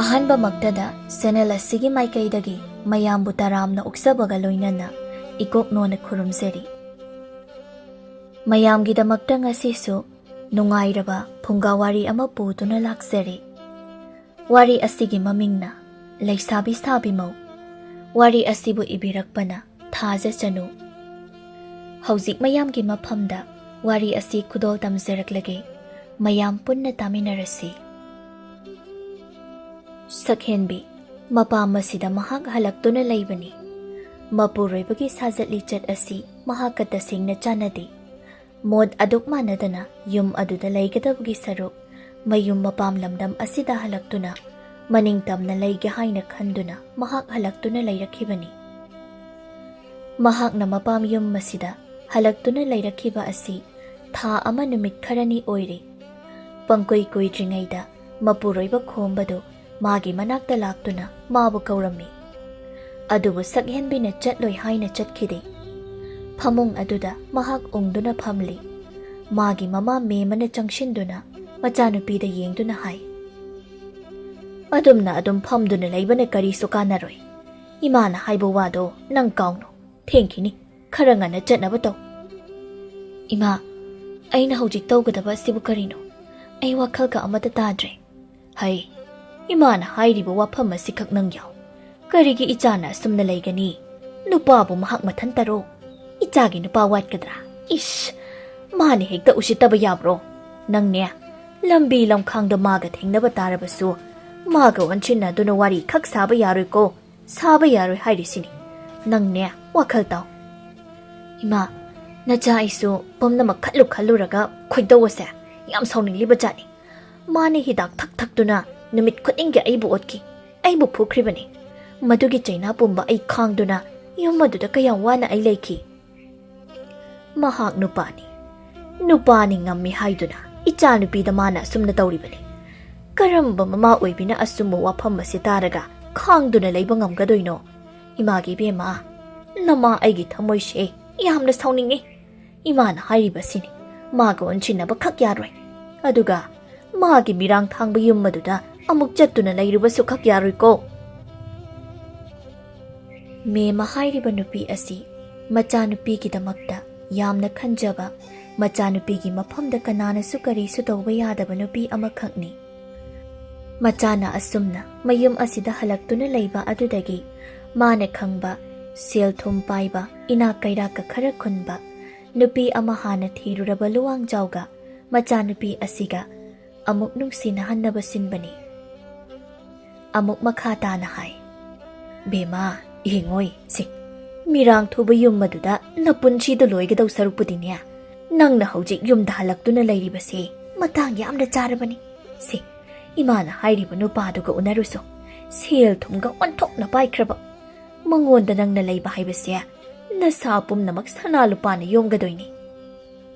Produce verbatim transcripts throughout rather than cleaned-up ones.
ꯑꯍꯥꯟꯕꯃꯛꯇꯗ channel ꯑꯁꯤꯒꯤ ꯃꯥꯏꯀꯩꯗꯒꯤ ꯃꯌꯥꯝꯕꯨ ꯇꯔꯥꯝꯅ ꯑꯣꯛꯆꯕꯒ ꯂꯣꯏꯅꯅ ꯏꯀꯣꯛꯅꯣꯅ ꯈꯨꯔꯨꯝꯖꯔꯤ꯫ ꯃꯌꯥꯝꯒꯤꯗꯃꯛꯇ ꯉꯁꯤꯁꯨ ꯅꯨꯡꯉꯥꯏꯔꯕ ꯐꯨꯡꯒꯥ ꯋꯥꯔꯤ ꯑꯃ ꯄꯨꯗꯨꯅ ꯂꯥꯛꯆꯔꯤ꯫ ꯋꯥꯔꯤ ꯑꯁꯤꯒꯤ ꯃꯃꯤꯡꯅ ꯂꯩꯁꯥꯕꯤ ꯁꯥꯕꯤꯃꯧ꯫ ꯋꯥꯔꯤ ꯑꯁꯤꯕꯨ ꯏꯕꯤꯔꯛꯄꯅ ꯊꯥꯖ ꯆꯅꯨ꯫ ꯍꯧꯖꯤꯛ ꯃꯌꯥꯝꯒꯤ ꯃꯐꯝꯗ ꯋꯥꯔꯤ ꯑꯁꯤ ꯈꯨꯗꯣꯜ ꯇꯝꯖꯔꯛꯂꯒꯦ꯫ ꯃꯌꯥꯝ ꯄꯨꯟꯅ ꯇꯥꯃꯤꯟꯅꯔꯁꯤ꯫ ꯁꯛꯍꯦꯟꯕꯤ, ꯃꯄꯥꯝ ꯑꯁꯤꯗ ꯃꯍꯥꯛ ꯍꯜꯂꯛꯇꯨꯅ ꯂꯩꯕꯅꯤ꯫ ꯃꯄꯨꯔꯣꯏꯕꯒꯤ ꯁꯥꯖꯠ ꯂꯤꯆꯠ ꯑꯁꯤ ꯃꯍꯥꯛꯀ ꯇꯁꯦꯡꯅ ꯆꯥꯟꯅꯗꯦ꯫ ꯃꯣꯠ ꯑꯗꯨꯛ ꯃꯥꯟꯅꯗꯅ ꯌꯨꯝ ꯑꯗꯨꯗ ꯂꯩꯒꯗꯕꯒꯤ ꯁꯔꯨꯛ, ꯃꯌꯨꯝ ꯃꯄꯥꯝ ꯂꯝꯗꯝ ꯑꯁꯤꯗ ꯍꯜꯂꯛꯇꯨꯅ ꯃꯅꯤꯡ ꯇꯝꯅ ꯂꯩꯒꯦ ꯍꯥꯏꯅ ꯈꯟꯗꯨꯅ ꯃꯍꯥꯛ ꯍꯜꯂꯛꯇꯨꯅ ꯂꯩꯔꯛꯈꯤꯕꯅꯤ꯫ ꯃꯍꯥꯛꯅ ꯃꯄꯥꯝ ꯌꯨꯝ ꯑꯁꯤꯗ ꯍꯜꯂꯛꯇꯨꯅ ꯂꯩꯔꯛꯈꯤꯕ ꯑꯁꯤ ꯊꯥ ꯑꯃ ꯅꯨꯃꯤꯠ ꯈꯔꯅꯤ ꯑꯣꯏꯔꯦ꯫ ꯄꯪꯀꯨꯏ ꯀꯨꯏꯗ꯭ꯔꯤꯉꯩꯗ ꯃꯄꯨꯔꯣꯏꯕ ꯈꯣꯝꯕꯗꯨ ꯃꯥꯒꯤ ꯃꯅꯥꯛꯇ ꯂꯥꯛꯇꯨꯅ ꯃꯥꯕꯨ ꯀꯧꯔꯝꯃꯤ꯫ ꯑꯗꯨꯕꯨ ꯁꯛꯍꯦꯟꯕꯤꯅ ꯆꯠꯂꯣꯏ ꯍꯥꯏꯅ ꯆꯠꯈꯤꯗꯦ꯫ ꯐꯃꯨꯡ ꯑꯗꯨꯗ ꯃꯍꯥꯛ ꯎꯪꯗꯨꯅ ꯐꯝꯂꯤ꯫ ꯃꯥꯒꯤ ꯃꯃꯥ ꯃꯦꯝꯃꯅ ꯆꯪꯁꯤꯟꯗꯨꯅ ꯃꯆꯥꯅꯨꯄꯤꯗ ꯌꯦꯡꯗꯨꯅ ꯍꯥꯏ, "ꯑꯗꯨꯝꯅ ꯑꯗꯨꯝ ꯐꯝꯗꯨꯅ ꯂꯩꯕꯅ ꯀꯔꯤꯁꯨ ꯀꯥꯟꯅꯔꯣꯏ꯫ ꯏꯃꯥꯅ ꯍꯥꯏꯕ ꯋꯥꯗꯣ ꯅꯪ ꯀꯥꯎꯅꯨ꯫ ꯊꯦꯡꯈꯤꯅꯤ꯫ ꯈꯔ ꯉꯟꯅ ꯆꯠꯅꯕ ꯇꯧ꯫" "ꯏꯃꯥ, ꯑꯩꯅ ꯍꯧꯖꯤꯛ ꯇꯧꯒꯗꯕ ꯑꯁꯤꯕꯨ ꯀꯔꯤꯅꯣ? ꯑꯩ ꯋꯥꯈꯜꯒ ꯑꯃꯠꯇ ꯇꯥꯗ꯭ꯔꯦ꯫" "ꯍꯩ, ꯏꯃꯥꯅ ꯍꯥꯏꯔꯤꯕ ꯋꯥꯐꯝ ꯑꯁꯤꯈꯛ ꯅꯪ ꯌꯥꯎ꯫ ꯀꯔꯤꯒꯤ ꯏꯆꯥꯅ ꯑꯁꯨꯝꯅ ꯂꯩꯒꯅꯤ? ꯅꯨꯄꯥꯕꯨ ꯃꯍꯥꯛ ꯃꯊꯟꯇꯔꯣ? ꯏꯆꯥꯒꯤ ꯅꯨꯄꯥ ꯋꯥꯠꯀꯗ꯭ꯔꯥ? ꯏꯁ, ꯃꯥꯅ ꯍꯦꯛꯇ ꯎꯁꯤꯠꯇꯕ ꯌꯥꯕ꯭ꯔꯣ? ꯅꯪꯅꯦ, ꯂꯝꯕꯤ ꯂꯝꯈꯥꯡꯗ ꯃꯥꯒ ꯊꯦꯡꯅꯕ ꯇꯥꯔꯕꯁꯨ, ꯃꯥꯒ ꯑꯣꯟꯁꯤꯟꯅꯗꯨꯅ ꯋꯥꯔꯤ ꯈꯛ ꯁꯥꯕ ꯌꯥꯔꯣꯏꯀꯣ꯫ ꯁꯥꯕ ꯌꯥꯔꯣꯏ ꯍꯥꯏꯔꯤꯁꯤꯅꯤ꯫ ꯅꯪꯅꯦ, ꯋꯥꯈꯜ ꯇꯥꯎ꯫" "ꯏꯃꯥ, ꯅꯆꯥ ꯑꯩꯁꯨ ꯄꯨꯝꯅꯃꯛ ꯈꯜꯂꯨ ꯈꯜꯂꯨꯔꯒ ꯈꯣꯏꯗꯧ ꯑꯁꯦ ꯌꯥꯝ ꯁꯥꯎꯅꯤꯡꯂꯤꯕ ꯖꯥꯠꯅꯤ꯫ ꯃꯥꯅ ꯍꯤꯗꯥꯛ ꯊꯛ ꯊꯛꯇꯨꯅ ꯅꯨꯃꯤꯠ ꯈꯨꯗꯤꯡꯒꯤ ꯑꯩꯕꯨ ꯑꯣꯠꯈꯤ, ꯑꯩꯕꯨ ꯐꯨꯈ꯭ꯔꯤꯕꯅꯤ꯫ ꯃꯗꯨꯒꯤ ꯆꯩꯅꯥ ꯄꯨꯝꯕ ꯑꯩ ꯈꯥꯡꯗꯨꯅ ꯌꯨꯝ ꯑꯗꯨꯗ ꯀꯌꯥꯝ ꯋꯥꯅ ꯑꯩ ꯂꯩꯈꯤ꯫" "ꯃꯍꯥꯛ ꯅꯨꯄꯥꯅꯤ, ꯅꯨꯄꯥꯅꯤ ꯉꯝꯃꯤ ꯍꯥꯏꯗꯨꯅ ꯏꯆꯥꯅꯨꯄꯤꯗ ꯃꯥꯅ ꯑꯁꯨꯝꯅ ꯇꯧꯔꯤꯕꯅꯤ꯫ ꯀꯔꯝꯕ ꯃꯃꯥ ꯑꯣꯏꯕꯤꯅ ꯑꯆꯨꯝꯕ ꯋꯥꯐꯝ ꯑꯁꯤ ꯇꯥꯔꯒ ꯈꯥꯡꯗꯨꯅ ꯂꯩꯕ ꯉꯝꯒꯗꯣꯏꯅꯣ? ꯏꯃꯥꯒꯤ ꯏꯕꯦꯝꯃ, ꯅꯃꯥ ꯑꯩꯒꯤ ꯊꯃꯣꯏꯁꯦ ꯌꯥꯝꯅ ꯁꯥꯎꯅꯤꯡꯉꯤ꯫ ꯏꯃꯥꯅ ꯍꯥꯏꯔꯤꯕꯁꯤꯅꯤ, ꯃꯥꯒ ꯑꯣꯟꯁꯤꯟꯅꯕ ꯈꯛ ꯌꯥꯔꯣꯏ꯫ ꯑꯗꯨꯒ ꯃꯥꯒꯤ ꯃꯤꯔꯥꯡ ꯊꯥꯡꯕ ꯌꯨꯝ ꯑꯗꯨꯗ ꯑꯃꯨꯛ ꯆꯠꯇꯨꯅ ꯂꯩꯔꯨꯕꯁꯨ ꯈꯛ ꯌꯥꯔꯣꯏꯀꯣ꯫ ꯃꯦꯃ ꯍꯥꯏꯔꯤꯕ ꯅꯨꯄꯤ ꯑꯁꯤ ꯃꯆꯥꯅꯨꯄꯤꯒꯤꯗꯃꯛꯇ ꯌꯥꯝꯅ ꯈꯟꯖꯕ, ꯃꯆꯥꯅꯨꯄꯤꯒꯤ ꯃꯐꯝꯗ ꯀꯅꯥꯅꯁꯨ ꯀꯔꯤꯁꯨ ꯇꯧꯕ ꯌꯥꯗꯕ ꯅꯨꯄꯤ ꯑꯃꯈꯛꯅꯤ꯫ ꯃꯆꯥꯅ ꯑꯁꯨꯝꯅ ꯃꯌꯨꯝ ꯑꯁꯤꯗ ꯍꯜꯂꯛꯇꯨꯅ ꯂꯩꯕ ꯑꯗꯨꯗꯒꯤ ꯃꯥꯅ ꯈꯪꯕ, ꯁꯦꯜ ꯊꯨꯝ ꯄꯥꯏꯕ, ꯏꯅꯥꯛ ꯀꯩꯔꯥꯛꯀ ꯈꯔ ꯈꯨꯟꯕ ꯅꯨꯄꯤ ꯑꯃ ꯍꯥꯟꯅ ꯊꯤꯔꯨꯔꯕ ꯂꯨꯋꯥꯡꯖꯥꯎꯒ ꯃꯆꯥꯅꯨꯄꯤ ꯑꯁꯤꯒ ꯑꯃꯨꯛ ꯅꯨꯡꯁꯤꯅꯍꯟꯅꯕ ꯁꯤꯟꯕꯅꯤ꯫ ꯑꯃꯨꯛ ꯃꯈꯥ ꯇꯥꯅ ꯍꯥꯏ, "ꯕꯦꯃꯥ, ꯌꯦꯡꯉꯣꯏ ꯁꯤ, ꯃꯤꯔꯥꯡ ꯊꯨꯕ ꯌꯨꯝ ꯑꯗꯨꯗ ꯅꯄꯨꯟꯁꯤꯗ ꯂꯣꯏꯒꯗꯧ ꯁꯔꯨꯛꯄꯨꯗꯤꯅꯦ, ꯅꯪꯅ ꯍꯧꯖꯤꯛ ꯌꯨꯝꯗ ꯍꯜꯂꯛꯇꯨꯅ ꯂꯩꯔꯤꯕꯁꯦ ꯃꯇꯥꯡ ꯌꯥꯝꯅ ꯆꯥꯔꯕꯅꯤ꯫ ꯁꯤ, ꯏꯃꯥꯅ ꯍꯥꯏꯔꯤꯕ ꯅꯨꯄꯥꯗꯨꯒ ꯎꯅꯔꯨꯁꯨ, ꯁꯦꯜ ꯊꯨꯝꯒ ꯑꯣꯟꯊꯣꯛꯅ ꯄꯥꯏꯈ꯭ꯔꯕ꯫ ꯃꯉꯣꯟꯗ ꯅꯪꯅ ꯂꯩꯕ ꯍꯥꯏꯕꯁꯦ ꯅꯁꯥ ꯄꯨꯝꯅꯃꯛ ꯁꯅꯥ ꯂꯨꯄꯥꯅ ꯌꯣꯝꯒꯗꯣꯏꯅꯤ꯫"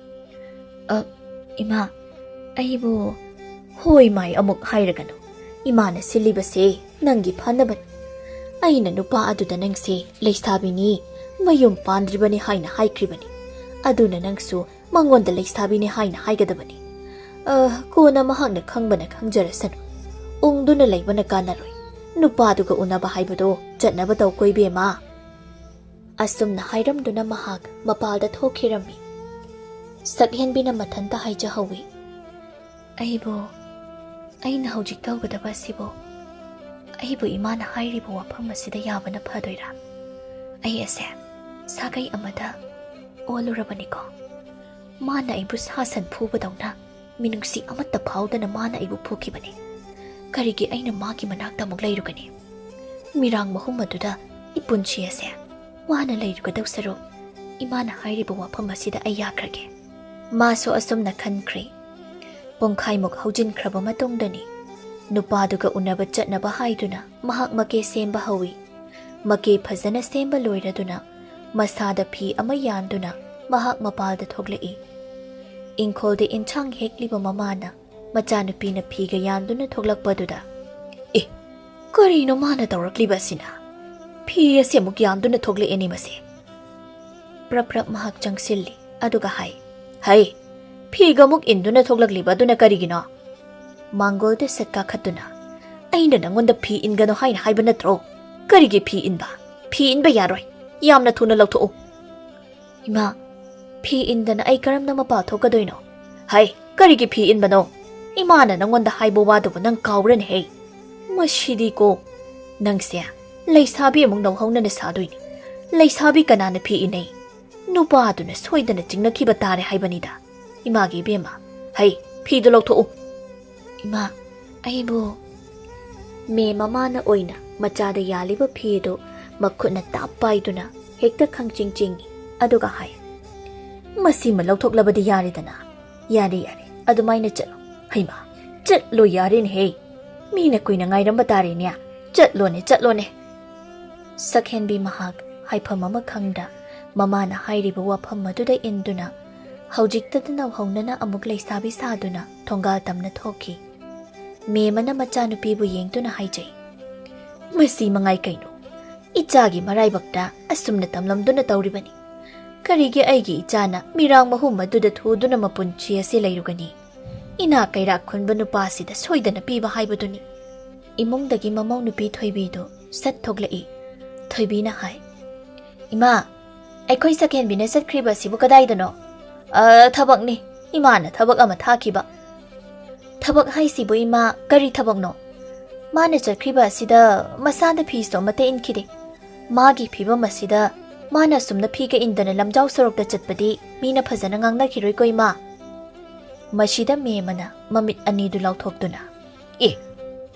"ꯑ, ꯏꯃꯥ, ꯑꯩꯕꯨ ꯍꯣꯏ ꯃꯥꯏ ꯑꯃꯨꯛ ꯍꯥꯏꯔꯒꯅꯨ꯫ ꯏꯃꯥꯅ ꯁꯤꯜꯂꯤꯕꯁꯦ ꯅꯪꯒꯤ ꯐꯅꯕꯅꯤ꯫ ꯑꯩꯅ ꯅꯨꯄꯥ ꯑꯗꯨꯗ ꯅꯪꯁꯦ ꯂꯩꯁꯥꯕꯤꯅꯤ, ꯃꯌꯨꯝ ꯄꯥꯟꯗ꯭ꯔꯤꯕꯅꯤ ꯍꯥꯏꯅ ꯍꯥꯏꯈ꯭ꯔꯤꯕꯅꯤ꯫ ꯑꯗꯨꯅ ꯅꯪꯁꯨ ꯃꯉꯣꯟꯗ ꯂꯩꯁꯥꯕꯤꯅꯤ ꯍꯥꯏꯅ ꯍꯥꯏꯒꯗꯕꯅꯤ꯫ ꯑ, ꯀꯣꯟꯅ ꯃꯍꯥꯛꯅ ꯈꯪꯕꯅ ꯈꯪꯖꯔꯁꯅꯨ꯫ ꯎꯪꯗꯨꯅ ꯂꯩꯕꯅ ꯀꯥꯟꯅꯔꯣꯏ꯫ ꯅꯨꯄꯥꯗꯨꯒ ꯎꯅꯕ ꯍꯥꯏꯕꯗꯣ ꯆꯠꯅꯕ ꯇꯧꯀꯣ, ꯏꯕꯦꯝꯃ꯫" ꯑꯁꯨꯝꯅ ꯍꯥꯏꯔꯝꯗꯨꯅ ꯃꯍꯥꯛ ꯃꯄꯥꯜꯗ ꯊꯣꯛꯈꯤꯔꯝꯃꯤ꯫ ꯁꯛꯍꯦꯟꯕꯤꯅ ꯃꯊꯟꯇ ꯍꯥꯏꯖꯍꯧꯏ, "ꯑꯩꯕꯨ, ꯑꯩꯅ ꯍꯧꯖꯤꯛ ꯇꯧꯒꯗꯕ ꯑꯁꯤꯕꯨ, ꯑꯩꯕꯨ ꯏꯃꯥꯅ ꯍꯥꯏꯔꯤꯕ ꯋꯥꯐꯝ ꯑꯁꯤꯗ ꯌꯥꯕꯅ ꯐꯗꯣꯏꯔꯥ? ꯑꯩ ꯑꯁꯦ ꯁꯥꯒꯩ ꯑꯃꯗ ꯑꯣꯜꯂꯨꯔꯕꯅꯤꯀꯣ꯫ ꯃꯥꯅ ꯑꯩꯕꯨ ꯁꯥ ꯁꯟ ꯐꯨꯕꯗꯧꯅ ꯃꯤꯅꯨꯡꯁꯤ ꯑꯃꯠꯇ ꯐꯥꯎꯗꯅ ꯃꯥꯅ ꯑꯩꯕꯨ ꯐꯨꯈꯤꯕꯅꯤ꯫ ꯀꯔꯤꯒꯤ ꯑꯩꯅ ꯃꯥꯒꯤ ꯃꯅꯥꯛꯇ ꯑꯃꯨꯛ ꯂꯩꯔꯨꯒꯅꯤ? ꯃꯤꯔꯥꯡ ꯃꯍꯨꯝ ꯑꯗꯨꯗ ꯏꯄꯨꯟꯁꯤ ꯑꯁꯦ ꯋꯥꯅ ꯂꯩꯔꯨꯒꯗꯧ ꯁꯔꯨꯛ, ꯏꯃꯥꯅ ꯍꯥꯏꯔꯤꯕ ꯋꯥꯐꯝ ꯑꯁꯤꯗ ꯑꯩ ꯌꯥꯈ꯭ꯔꯒꯦ꯫" ꯃꯥꯁꯨ ꯑꯁꯨꯝꯅ ꯈꯟꯈ꯭ꯔꯦ꯫ ꯄꯨꯡꯈꯥꯏꯃꯨꯛ ꯍꯧꯖꯤꯟꯈ꯭ꯔꯕ ꯃꯇꯨꯡꯗꯅꯤ ꯅꯨꯄꯥꯗꯨꯒ ꯎꯅꯕ ꯆꯠꯅꯕ ꯍꯥꯏꯗꯨꯅ ꯃꯍꯥꯛ ꯃꯀꯦ ꯁꯦꯝꯕ ꯍꯧꯏ꯫ ꯃꯀꯦ ꯐꯖꯅ ꯁꯦꯝꯕ ꯂꯣꯏꯔꯗꯨꯅ ꯃꯁꯥꯗ ꯐꯤ ꯑꯃ ꯌꯥꯟꯗꯨꯅ ꯃꯍꯥꯛ ꯃꯄꯥꯜꯗ ꯊꯣꯛꯂꯛꯏ꯫ ꯏꯪꯈꯣꯜꯗ ꯏꯟꯁꯥꯡ ꯍꯦꯛꯂꯤꯕ ꯃꯃꯥꯅ ꯃꯆꯥꯅꯨꯄꯤꯅ ꯐꯤꯒ ꯌꯥꯟꯗꯨꯅ ꯊꯣꯛꯂꯛꯄꯗꯨꯗ, "ꯑꯦ, ꯀꯔꯤꯅꯣ ꯃꯥꯅ ꯇꯧꯔꯛꯂꯤꯕ ꯑꯁꯤꯅ? ꯐꯤ ꯑꯁꯤ ꯑꯃꯨꯛ ꯌꯥꯟꯗꯨꯅ ꯊꯣꯛꯂꯛꯑꯦꯅꯦ ꯃꯁꯤ꯫" ꯄ꯭ꯔꯞ ꯄ꯭ꯔꯞ ꯃꯍꯥꯛ ꯆꯪꯁꯤꯜꯂꯤ, ꯑꯗꯨꯒ ꯍꯥꯏ, "ꯍꯩ, ꯐꯤꯒ ꯑꯃꯨꯛ ꯏꯟꯗꯨꯅ ꯊꯣꯛꯂꯛꯂꯤꯕ ꯑꯗꯨꯅ ꯀꯔꯤꯒꯤꯅꯣ?" ꯃꯥꯡꯒꯣꯜꯗ ꯁꯠ ꯀꯥꯈꯠꯇꯨꯅ ꯑꯩꯅ ꯅꯪꯉꯣꯟꯗ ꯐꯤ ꯏꯟꯒꯅꯨ ꯍꯥꯏꯅ ꯍꯥꯏꯕ ꯅꯠꯇ꯭ꯔꯣ? ꯀꯔꯤꯒꯤ ꯐꯤ ꯏꯟꯕ? ꯐꯤ ꯏꯟꯕ ꯌꯥꯔꯣꯏ꯫ ꯌꯥꯝꯅ ꯊꯨꯅ ꯂꯧꯊꯣꯛꯎ꯫ ꯏꯃꯥ, ꯐꯤ ꯏꯟꯗꯅ ꯑꯩ ꯀꯔꯝꯅ ꯃꯄꯥꯟ ꯊꯣꯛꯀꯗꯣꯏꯅꯣ? ꯍꯩ, ꯀꯔꯤꯒꯤ ꯐꯤ ꯏꯟꯕꯅꯣ? ꯏꯃꯥꯅ ꯅꯪꯉꯣꯟꯗ ꯍꯥꯏꯕ ꯋꯥꯗꯨꯕꯨ ꯅꯪ ꯀꯥꯎꯕ꯭ꯔꯅꯦꯍꯦ? ꯃꯁꯤꯗꯤꯀꯣ, ꯅꯪꯁꯦ ꯂꯩꯁꯥꯕꯤ ꯑꯃꯨꯛ ꯅꯧꯍꯧꯅꯅ ꯁꯥꯗꯣꯏꯅꯤ꯫ ꯂꯩꯁꯥꯕꯤ ꯀꯅꯥꯅ ꯐꯤ ꯏꯟꯅꯩ? ꯅꯨꯄꯥꯗꯨꯅ ꯁꯣꯏꯗꯅ ꯆꯤꯡꯅꯈꯤꯕ ꯇꯥꯔꯦ ꯍꯥꯏꯕꯅꯤꯗ꯫ ꯏꯃꯥꯒꯤ ꯏꯕꯦꯝꯃ, ꯍꯩ, ꯐꯤꯗꯨ ꯂꯧꯊꯣꯛꯎ꯫ ꯏꯃꯥ, ꯑꯩꯕꯨ꯫ ꯃꯦ ꯃꯃꯥꯅ ꯑꯣꯏꯅ ꯃꯆꯥꯗ ꯌꯥꯜꯂꯤꯕ ꯐꯤꯗꯨ ꯃꯈꯨꯠꯅ ꯇꯥꯞ ꯄꯥꯏꯗꯨꯅ ꯍꯦꯛꯇ ꯈꯪꯆꯤꯡ ꯆꯤꯡꯏ, ꯑꯗꯨꯒ ꯍꯥꯏ, "ꯃꯁꯤꯃ ꯂꯧꯊꯣꯛꯂꯕꯗꯤ ꯌꯥꯔꯦꯗꯅ꯫ ꯌꯥꯔꯦ, ꯌꯥꯔꯦ, ꯑꯗꯨꯃꯥꯏꯅ ꯆꯠꯂꯣ꯫ ꯍꯩꯃꯥ, ꯆꯠꯂꯣ ꯌꯥꯔꯦꯅꯦꯍꯦ꯫ ꯃꯤꯅ ꯀꯨꯏꯅ ꯉꯥꯏꯔꯝꯕ ꯇꯥꯔꯦꯅꯦ꯫ ꯆꯠꯂꯣꯅꯦ, ꯆꯠꯂꯣꯅꯦ꯫" ꯁꯛꯍꯦꯟꯕꯤ ꯃꯍꯥꯛ ꯍꯥꯏꯐꯝ ꯑꯃ ꯈꯪꯗ ꯃꯃꯥꯅ ꯍꯥꯏꯔꯤꯕ ꯋꯥꯐꯝ ꯑꯗꯨꯗ ꯏꯟꯗꯨꯅ ꯍꯧꯖꯤꯛꯇꯗ ꯅꯧꯍꯧꯅꯅ ꯑꯃꯨꯛ ꯂꯩꯁꯥꯕꯤ ꯁꯥꯗꯨꯅ ꯊꯣꯡꯒꯥꯜ ꯇꯝꯅ ꯊꯣꯛꯈꯤ꯫ ꯃꯦꯃꯅ ꯃꯆꯥꯅꯨꯄꯤꯕꯨ ꯌꯦꯡꯗꯨꯅ ꯍꯥꯏꯖꯩ, "ꯃꯁꯤ ꯃꯉꯥꯏ ꯀꯩꯅꯣ, ꯏꯆꯥꯒꯤ ꯃꯔꯥꯏꯕꯛꯇ ꯑꯁꯨꯝꯅ ꯇꯝꯂꯝꯗꯨꯅ ꯇꯧꯔꯤꯕꯅꯤ꯫ ꯀꯔꯤꯒꯤ ꯑꯩꯒꯤ ꯏꯆꯥꯅ ꯃꯤꯔꯥꯡ ꯃꯍꯨꯝ ꯑꯗꯨꯗ ꯊꯨꯗꯨꯅ ꯃꯄꯨꯟꯁꯤ ꯑꯁꯤ ꯂꯩꯔꯨꯒꯅꯤ? ꯏꯅꯥꯛ ꯀꯩꯔꯥꯛ ꯈꯨꯟꯕ ꯅꯨꯄꯥꯁꯤꯗ ꯁꯣꯏꯗꯅ ꯄꯤꯕ ꯍꯥꯏꯕꯗꯨꯅꯤ꯫" ꯏꯃꯨꯡꯗꯒꯤ ꯃꯃꯧ ꯅꯨꯄꯤ ꯊꯣꯏꯕꯤꯗꯨ ꯁꯠ ꯊꯣꯛꯂꯛꯏ꯫ ꯊꯣꯏꯕꯤꯅ ꯍꯥꯏ, "ꯏꯃꯥ, ꯑꯩꯈꯣꯏ ꯁꯛꯍꯦꯟꯕꯤꯅ ꯆꯠꯈ꯭ꯔꯤꯕ ꯑꯁꯤꯕꯨ ꯀꯗꯥꯏꯗꯅꯣ?" "ꯑ, ꯊꯕꯛꯅꯤ꯫ ꯏꯃꯥꯅ ꯊꯕꯛ ꯑꯃ ꯊꯥꯈꯤꯕ꯫" "ꯊꯕꯛ ꯍꯥꯏꯁꯤꯕꯨ ꯏꯃꯥ, ꯀꯔꯤ ꯊꯕꯛꯅꯣ?" "ꯃꯥꯅ ꯆꯠꯈ꯭ꯔꯤꯕ ꯑꯁꯤꯗ ꯃꯁꯥꯗ ꯐꯤꯁꯨ ꯑꯃꯠꯇ ꯏꯟꯈꯤꯗꯦ꯫ ꯃꯥꯒꯤ ꯐꯤꯕꯝ ꯑꯁꯤꯗ ꯃꯥꯅ ꯑꯁꯨꯝꯅ ꯐꯤꯒ ꯏꯟꯗꯅ ꯂꯝꯖꯥꯎ ꯁꯣꯔꯣꯛꯇ ꯆꯠꯄꯗꯤ ꯃꯤꯅ ꯐꯖꯅ ꯉꯥꯡꯅꯈꯤꯔꯣꯏꯀꯣ ꯏꯃꯥ꯫" ꯃꯁꯤꯗ ꯃꯦꯃꯅ ꯃꯃꯤꯠ ꯑꯅꯤꯗꯨ ꯂꯥꯎꯊꯣꯛꯇꯨꯅ, "ꯑꯦ,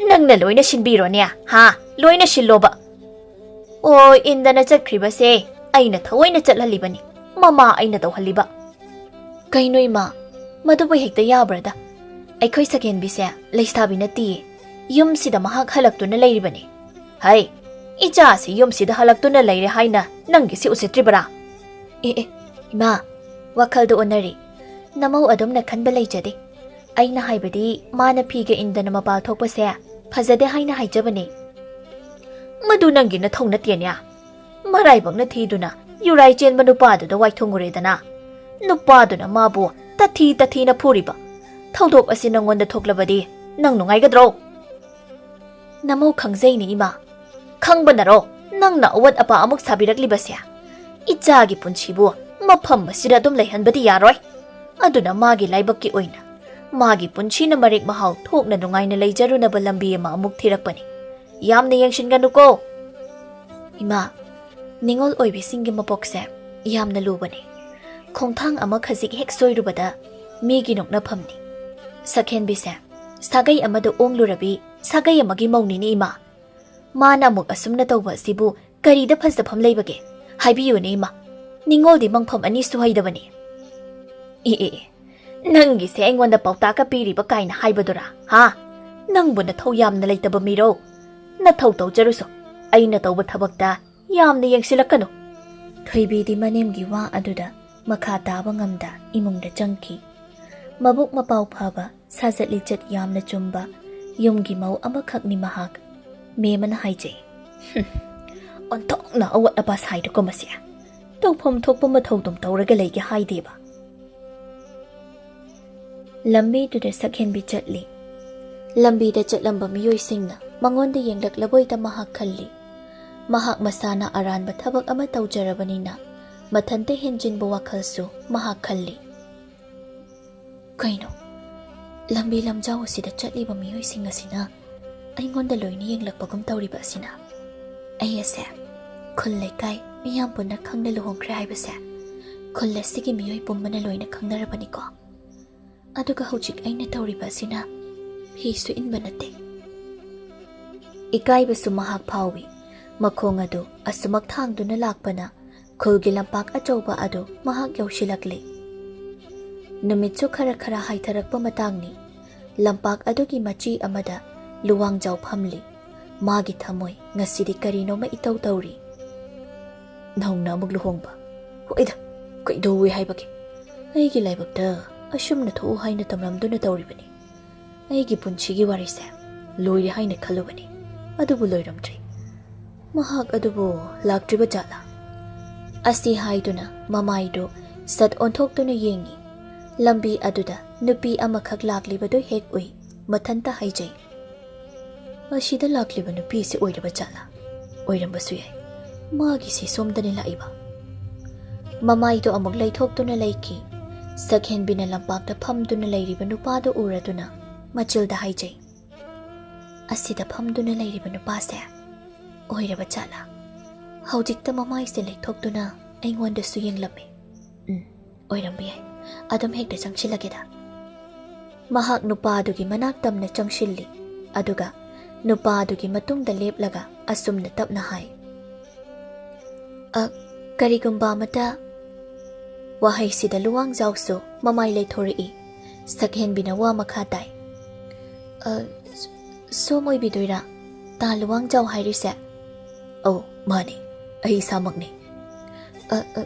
ꯅꯪꯅ ꯂꯣꯏꯅ ꯁꯤꯟꯕꯤꯔꯣꯅꯦ, ꯍꯥ? ꯂꯣꯏꯅ ꯁꯤꯜꯂꯣꯕ꯫ ꯑꯣ, ꯏꯟꯗꯅ ꯆꯠꯈ꯭ꯔꯤꯕꯁꯦ ꯑꯩꯅ ꯊꯑꯣꯏꯅ ꯆꯠꯍꯜꯂꯤꯕꯅꯤ, ꯃꯃꯥ ꯑꯩꯅ ꯇꯧꯍꯜꯂꯤꯕ꯫" "ꯀꯩꯅꯣ ꯏꯃꯥ, ꯃꯗꯨꯕꯨ ꯍꯦꯛꯇ ꯌꯥꯕ꯭ꯔꯗ? ꯑꯩꯈꯣꯏ ꯁꯛꯍꯦꯟꯕꯤꯁꯦ ꯂꯩꯁꯥꯕꯤ ꯅꯠꯇꯤꯌꯦ꯫ ꯌꯨꯝꯁꯤꯗ ꯃꯍꯥꯛ ꯍꯜꯂꯛꯇꯨꯅ ꯂꯩꯔꯤꯕꯅꯤ꯫" "ꯍꯩ, ꯏꯆꯥꯁꯤ ꯌꯨꯝꯁꯤꯗ ꯍꯜꯂꯛꯇꯨꯅ ꯂꯩꯔꯦ ꯍꯥꯏꯅ ꯅꯪꯒꯤꯁꯤ ꯎꯁꯤꯠꯇ꯭ꯔꯤꯕꯔꯥ?" "ꯑꯦ, ꯑꯦ, ꯏꯃꯥ, ꯋꯥꯈꯜꯗꯨ ꯑꯣꯟꯅꯔꯦ꯫ ꯅꯃꯧ ꯑꯗꯨꯝꯅ ꯈꯟꯕ ꯂꯩꯖꯗꯦ꯫ ꯑꯩꯅ ꯍꯥꯏꯕꯗꯤ ꯃꯥꯅ ꯐꯤꯒ ꯏꯟꯗꯅ ꯃꯄꯥꯜ ꯊꯣꯛꯄꯁꯦ ꯐꯖꯗꯦ ꯍꯥꯏꯅ ꯍꯥꯏꯖꯕꯅꯦ꯫" "ꯃꯗꯨ ꯅꯪꯒꯤ ꯅꯊꯧ ꯅꯠꯇꯦꯅꯦ꯫ ꯃꯔꯥꯏꯕꯛꯅ ꯊꯤꯗꯨꯅ ꯌꯨꯔꯥꯏ ꯆꯦꯟꯕ ꯅꯨꯄꯥꯗꯨꯗ ꯋꯥꯏꯊꯨꯡꯉꯨꯔꯦꯗꯅ꯫ ꯅꯨꯄꯥꯗꯨꯅ ꯃꯥꯕꯨ ꯇꯊꯤ ꯇꯊꯤꯅ ꯐꯨꯔꯤꯕ꯫ ꯊꯧꯗꯣꯛ ꯑꯁꯤ ꯅꯪꯉꯣꯟꯗ ꯊꯣꯛꯂꯕꯗꯤ ꯅꯪ ꯅꯨꯡꯉꯥꯏꯒꯗ꯭ꯔꯣ?" "ꯅꯃꯧ ꯈꯪꯖꯩꯅꯦ, ꯏꯃꯥ꯫ ꯈꯪꯕꯅꯔꯣ ꯅꯪꯅ ꯑꯋꯥꯠ ꯑꯄꯥ ꯑꯃꯨꯛ ꯁꯥꯕꯤꯔꯛꯂꯤꯕꯁꯦ? ꯏꯆꯥꯒꯤ ꯄꯨꯟꯁꯤꯕꯨ ꯃꯐꯝ ꯑꯁꯤꯗ ꯑꯗꯨꯝ ꯂꯩꯍꯟꯕꯗꯤ ꯌꯥꯔꯣꯏ꯫ ꯑꯗꯨꯅ ꯃꯥꯒꯤ ꯂꯥꯏꯕꯛꯀꯤ ꯑꯣꯏꯅ ꯃꯥꯒꯤ ꯄꯨꯟꯁꯤꯅ ꯃꯔꯦꯛ ꯃꯍꯥꯎ ꯊꯣꯛꯅ ꯅꯨꯡꯉꯥꯏꯅ ꯂꯩꯖꯔꯨꯅꯕ ꯂꯝꯕꯤ ꯑꯃ ꯑꯃꯨꯛ ꯊꯤꯔꯛꯄꯅꯤ꯫ ꯌꯥꯝꯅ ꯌꯦꯡꯁꯤꯟꯒꯅꯨꯀꯣ꯫" "ꯏꯃꯥ, ꯅꯤꯉꯣꯜ ꯑꯣꯏꯕꯤꯁꯤꯡꯒꯤ ꯃꯄꯣꯛꯁꯦ ꯌꯥꯝꯅ ꯂꯨꯕꯅꯤ꯫ ꯈꯣꯡꯊꯥꯡ ꯑꯃ ꯈꯖꯤꯛ ꯍꯦꯛ ꯁꯣꯏꯔꯨꯕꯗ ꯃꯤꯒꯤ ꯅꯣꯛꯅꯐꯝꯅꯤ꯫ ꯁꯛꯍꯦꯟꯕꯤꯁꯦ ꯁꯥꯒꯩ ꯑꯃꯗ ꯑꯣꯡꯂꯨꯔꯕꯤ ꯁꯥꯒꯩ ꯑꯃꯒꯤ ꯃꯧꯅꯤꯅꯦ, ꯏꯃꯥ꯫ ꯃꯥꯅ ꯑꯃꯨꯛ ꯑꯁꯨꯝꯅ ꯇꯧꯕ ꯑꯁꯤꯕꯨ ꯀꯔꯤꯗ ꯐꯖꯐꯝ ꯂꯩꯕꯒꯦ? ꯍꯥꯏꯕꯤꯌꯨꯅꯦ, ꯏꯃꯥ꯫ ꯅꯤꯉꯣꯜꯗꯤ ꯃꯪꯐꯝ ꯑꯅꯤ ꯁꯨꯍꯩꯗꯕꯅꯤ꯫" "ꯑꯦ, ꯑꯦ, ꯑꯦ, ꯅꯪꯒꯤꯁꯦ ꯑꯩꯉꯣꯟꯗ ꯄꯥꯎꯇꯥꯛꯀ ꯄꯤꯔꯤꯕ ꯀꯥꯏꯅ ꯍꯥꯏꯕꯗꯨꯔꯥ, ꯍꯥ? ꯅꯪꯕꯨ ꯅꯊꯧ ꯌꯥꯝꯅ ꯂꯩꯇꯕ ꯃꯤꯔꯣ? ꯅꯊꯧ ꯇꯧꯖꯔꯨꯁꯣ, ꯑꯩꯅ ꯇꯧꯕ ꯊꯕꯛꯇ ꯌꯥꯝꯅ ꯌꯦꯡꯁꯤꯜꯂꯛꯀꯅꯨ꯫" ꯊꯣꯏꯕꯤꯗꯤ ꯃꯅꯦꯝꯒꯤ ꯋꯥ ꯑꯗꯨꯗ ꯃꯈꯥ ꯇꯥꯕ ꯉꯝꯗ ꯏꯃꯨꯡꯗ ꯆꯪꯈꯤ꯫ ꯃꯕꯨꯛ ꯃꯄꯥꯎ ꯐꯕ, ꯁꯥꯖꯠ ꯂꯤꯆꯠ ꯌꯥꯝꯅ ꯆꯨꯝꯕ ꯌꯨꯝꯒꯤ ꯃꯧ ꯑꯃꯈꯛꯅꯤ ꯃꯍꯥꯛ꯫ ꯃꯦꯝꯃꯅ ꯍꯥꯏꯖꯩ, "ꯍꯨꯝ, ꯑꯣꯟꯊꯣꯛꯅ ꯑꯋꯥꯠ ꯑꯄꯥ ꯁꯥꯏꯗꯨꯀꯣ ꯃꯁꯤ꯫ ꯇꯧꯐꯝ ꯊꯣꯛꯄ ꯃꯊꯧꯗꯨꯝ ꯇꯧꯔꯒ ꯂꯩꯒꯦ ꯍꯥꯏꯗꯦꯕ꯫" ꯂꯝꯕꯤꯗꯨꯗ ꯁꯛꯍꯦꯟꯕꯤ ꯆꯠꯂꯤ꯫ ꯂꯝꯕꯤꯗ ꯆꯠꯂꯝꯕ ꯃꯤꯑꯣꯏꯁꯤꯡꯅ ꯃꯉꯣꯟꯗ ꯌꯦꯡꯂꯛꯂꯕꯣꯏꯗ ꯃꯍꯥꯛ ꯈꯜꯂꯤ꯫ ꯃꯍꯥꯛ ꯃꯁꯥꯅ ꯑꯔꯥꯟꯕ ꯊꯕꯛ ꯑꯃ ꯇꯧꯖꯔꯕꯅꯤꯅ ꯃꯊꯟꯇ ꯍꯦꯟꯖꯤꯟꯕ ꯋꯥꯈꯜꯁꯨ ꯃꯍꯥꯛ ꯈꯜꯂꯤ꯫ "ꯀꯩꯅꯣ, ꯂꯝꯕꯤ ꯂꯝꯖꯥꯎ ꯑꯁꯤꯗ ꯆꯠꯂꯤꯕ ꯃꯤꯑꯣꯏꯁꯤꯡ ꯑꯁꯤꯅ ꯑꯩꯉꯣꯟꯗ ꯂꯣꯏꯅ ꯌꯦꯡꯂꯛꯄꯒꯨꯝ ꯇꯧꯔꯤꯕ ꯑꯁꯤꯅ? ꯑꯩ ꯑꯁꯦ ꯈꯨꯜ ꯂꯩꯀꯥꯏ ꯃꯤꯌꯥꯝ ꯄꯨꯟꯅ ꯈꯪꯅ ꯂꯨꯍꯣꯡꯈ꯭ꯔꯦ ꯍꯥꯏꯕꯁꯦ ꯈꯨꯜ ꯑꯁꯤꯒꯤ ꯃꯤꯑꯣꯏ ꯄꯨꯝꯕꯅ ꯂꯣꯏꯅ ꯈꯪꯅꯔꯕꯅꯤꯀꯣ꯫ ꯑꯗꯨꯒ ꯍꯧꯖꯤꯛ ꯑꯩꯅ ꯇꯧꯔꯤꯕ ꯑꯁꯤꯅ ꯐꯤꯁꯨ ꯏꯟꯕ ꯅꯠꯇꯦ꯫" ꯏꯀꯥꯏꯕꯁꯨ ꯃꯍꯥꯛ ꯐꯥꯎꯏ꯫ ꯃꯈꯣꯡ ꯑꯗꯨ ꯑꯁꯨꯃꯛ ꯊꯥꯡꯗꯨꯅ ꯂꯥꯛꯄꯅ ꯈꯨꯜꯒꯤ ꯂꯝꯄꯥꯛ ꯑꯆꯧꯕ ꯑꯗꯨ ꯃꯍꯥꯛ ꯌꯧꯁꯤꯜꯂꯛꯂꯤ꯫ ꯅꯨꯃꯤꯠꯁꯨ ꯈꯔ ꯈꯔ ꯍꯥꯏꯊꯔꯛꯄ ꯃꯇꯥꯡꯅꯤ꯫ ꯂꯝꯄꯥꯛ ꯑꯗꯨꯒꯤ ꯃꯆꯤ ꯑꯃꯗ ꯂꯨꯋꯥꯡꯖꯥꯎ ꯐꯝꯂꯤ꯫ ꯃꯥꯒꯤ ꯊꯃꯣꯏ ꯉꯁꯤꯗꯤ ꯀꯔꯤꯅꯣꯃ ꯏꯇꯧ ꯇꯧꯔꯤ꯫ "ꯅꯧꯅ ꯑꯃꯨꯛ ꯂꯨꯍꯣꯡꯕ? ꯍꯣꯏꯗ, ꯀꯩꯗꯧꯋꯦ ꯍꯥꯏꯕꯒꯦ? ꯑꯩꯒꯤ ꯂꯥꯏꯕꯛꯇ ꯑꯁꯨꯝꯅ ꯊꯣꯛꯎ ꯍꯥꯏꯅ ꯇꯝꯂꯝꯗꯨꯅ ꯇꯧꯔꯤꯕꯅꯤ꯫ ꯑꯩꯒꯤ ꯄꯨꯟꯁꯤꯒꯤ ꯋꯥꯔꯤꯁꯦ ꯂꯣꯏꯔꯦ ꯍꯥꯏꯅ ꯈꯜꯂꯨꯕꯅꯤ, ꯑꯗꯨꯕꯨ ꯂꯣꯏꯔꯝꯗ꯭ꯔꯤ꯫ ꯃꯍꯥꯛ ꯑꯗꯨꯕꯨ ꯂꯥꯛꯇ꯭ꯔꯤꯕ ꯖꯥꯠꯂꯥ?" ꯑꯁꯤ ꯍꯥꯏꯗꯨꯅ ꯃꯃꯥꯏꯗꯨ ꯁꯠ ꯑꯣꯟꯊꯣꯛꯇꯨꯅ ꯌꯦꯡꯉꯤ꯫ ꯂꯝꯕꯤ ꯑꯗꯨꯗ ꯅꯨꯄꯤ ꯑꯃꯈꯛ ꯂꯥꯛꯂꯤꯕꯗꯨ ꯍꯦꯛ ꯎꯏ꯫ ꯃꯊꯟꯇ ꯍꯥꯏꯖꯩ, "ꯑꯁꯤꯗ ꯂꯥꯛꯂꯤꯕ ꯅꯨꯄꯤꯁꯤ ꯑꯣꯏꯔꯕ ꯖꯥꯠꯂꯥ? ꯑꯣꯏꯔꯝꯕꯁꯨ ꯌꯥꯏ꯫ ꯃꯥꯒꯤꯁꯤ ꯁꯣꯝꯗꯅꯤ ꯂꯥꯛꯏꯕ꯫" ꯃꯃꯥꯏꯗꯣ ꯑꯃꯨꯛ ꯂꯩꯊꯣꯛꯇꯨꯅ ꯂꯩꯈꯤ꯫ ꯁꯛꯍꯦꯟꯕꯤꯅ ꯂꯝꯄꯥꯛꯇ ꯐꯝꯗꯨꯅ ꯂꯩꯔꯤꯕ ꯅꯨꯄꯥꯗꯨ ꯎꯔꯗꯨꯅ ꯃꯆꯤꯜꯗ ꯍꯥꯏꯖꯩ, "ꯑꯁꯤꯗ ꯐꯝꯗꯨꯅ ꯂꯩꯔꯤꯕ ꯅꯨꯄꯥꯁꯦ ꯑꯣꯏꯔꯕ ꯖꯥꯠꯂꯥ? ꯍꯧꯖꯤꯛꯇ ꯃꯃꯥꯏꯁꯦ ꯂꯩꯊꯣꯛꯇꯨꯅ ꯑꯩꯉꯣꯟꯗꯁꯨ ꯌꯦꯡꯂꯝꯃꯤ꯫ ꯎꯝ, ꯑꯣꯏꯔꯝꯕ ꯌꯥꯏ꯫ ꯑꯗꯨꯝ ꯍꯦꯛꯇ ꯆꯪꯁꯤꯜꯂꯒꯦꯗ꯫" ꯃꯍꯥꯛ ꯅꯨꯄꯥꯗꯨꯒꯤ ꯃꯅꯥꯛ ꯇꯝꯅ ꯆꯪꯁꯤꯜꯂꯤ꯫ ꯑꯗꯨꯒ ꯅꯨꯄꯥꯗꯨꯒꯤ ꯃꯇꯨꯡꯗ ꯂꯦꯞꯂꯒ ꯑꯁꯨꯝꯅ ꯇꯞꯅ ꯍꯥꯏ, "ꯑ, ꯀꯔꯤꯒꯨꯝꯕ ꯑꯃꯇ꯫" ꯋꯥꯍꯩꯁꯤꯗ ꯂꯨꯋꯥꯡꯖꯥꯎꯁꯨ ꯃꯃꯥꯏ ꯂꯩꯊꯣꯔꯛꯏ꯫ ꯁꯛꯍꯦꯟꯕꯤꯅ ꯋꯥ ꯃꯈꯥ ꯇꯥꯏ, "ꯑ, ꯁ-, ꯁꯣꯝ ꯑꯣꯏꯕꯤꯗꯣꯏꯔꯥ ꯇꯥ ꯂꯨꯋꯥꯡꯖꯥꯎ ꯍꯥꯏꯔꯤꯁꯦ?" "ꯑꯧ, ꯃꯥꯅꯤ, ꯑꯩ ꯏꯁꯥꯃꯛꯅꯤ꯫" "ꯑ, ꯑ,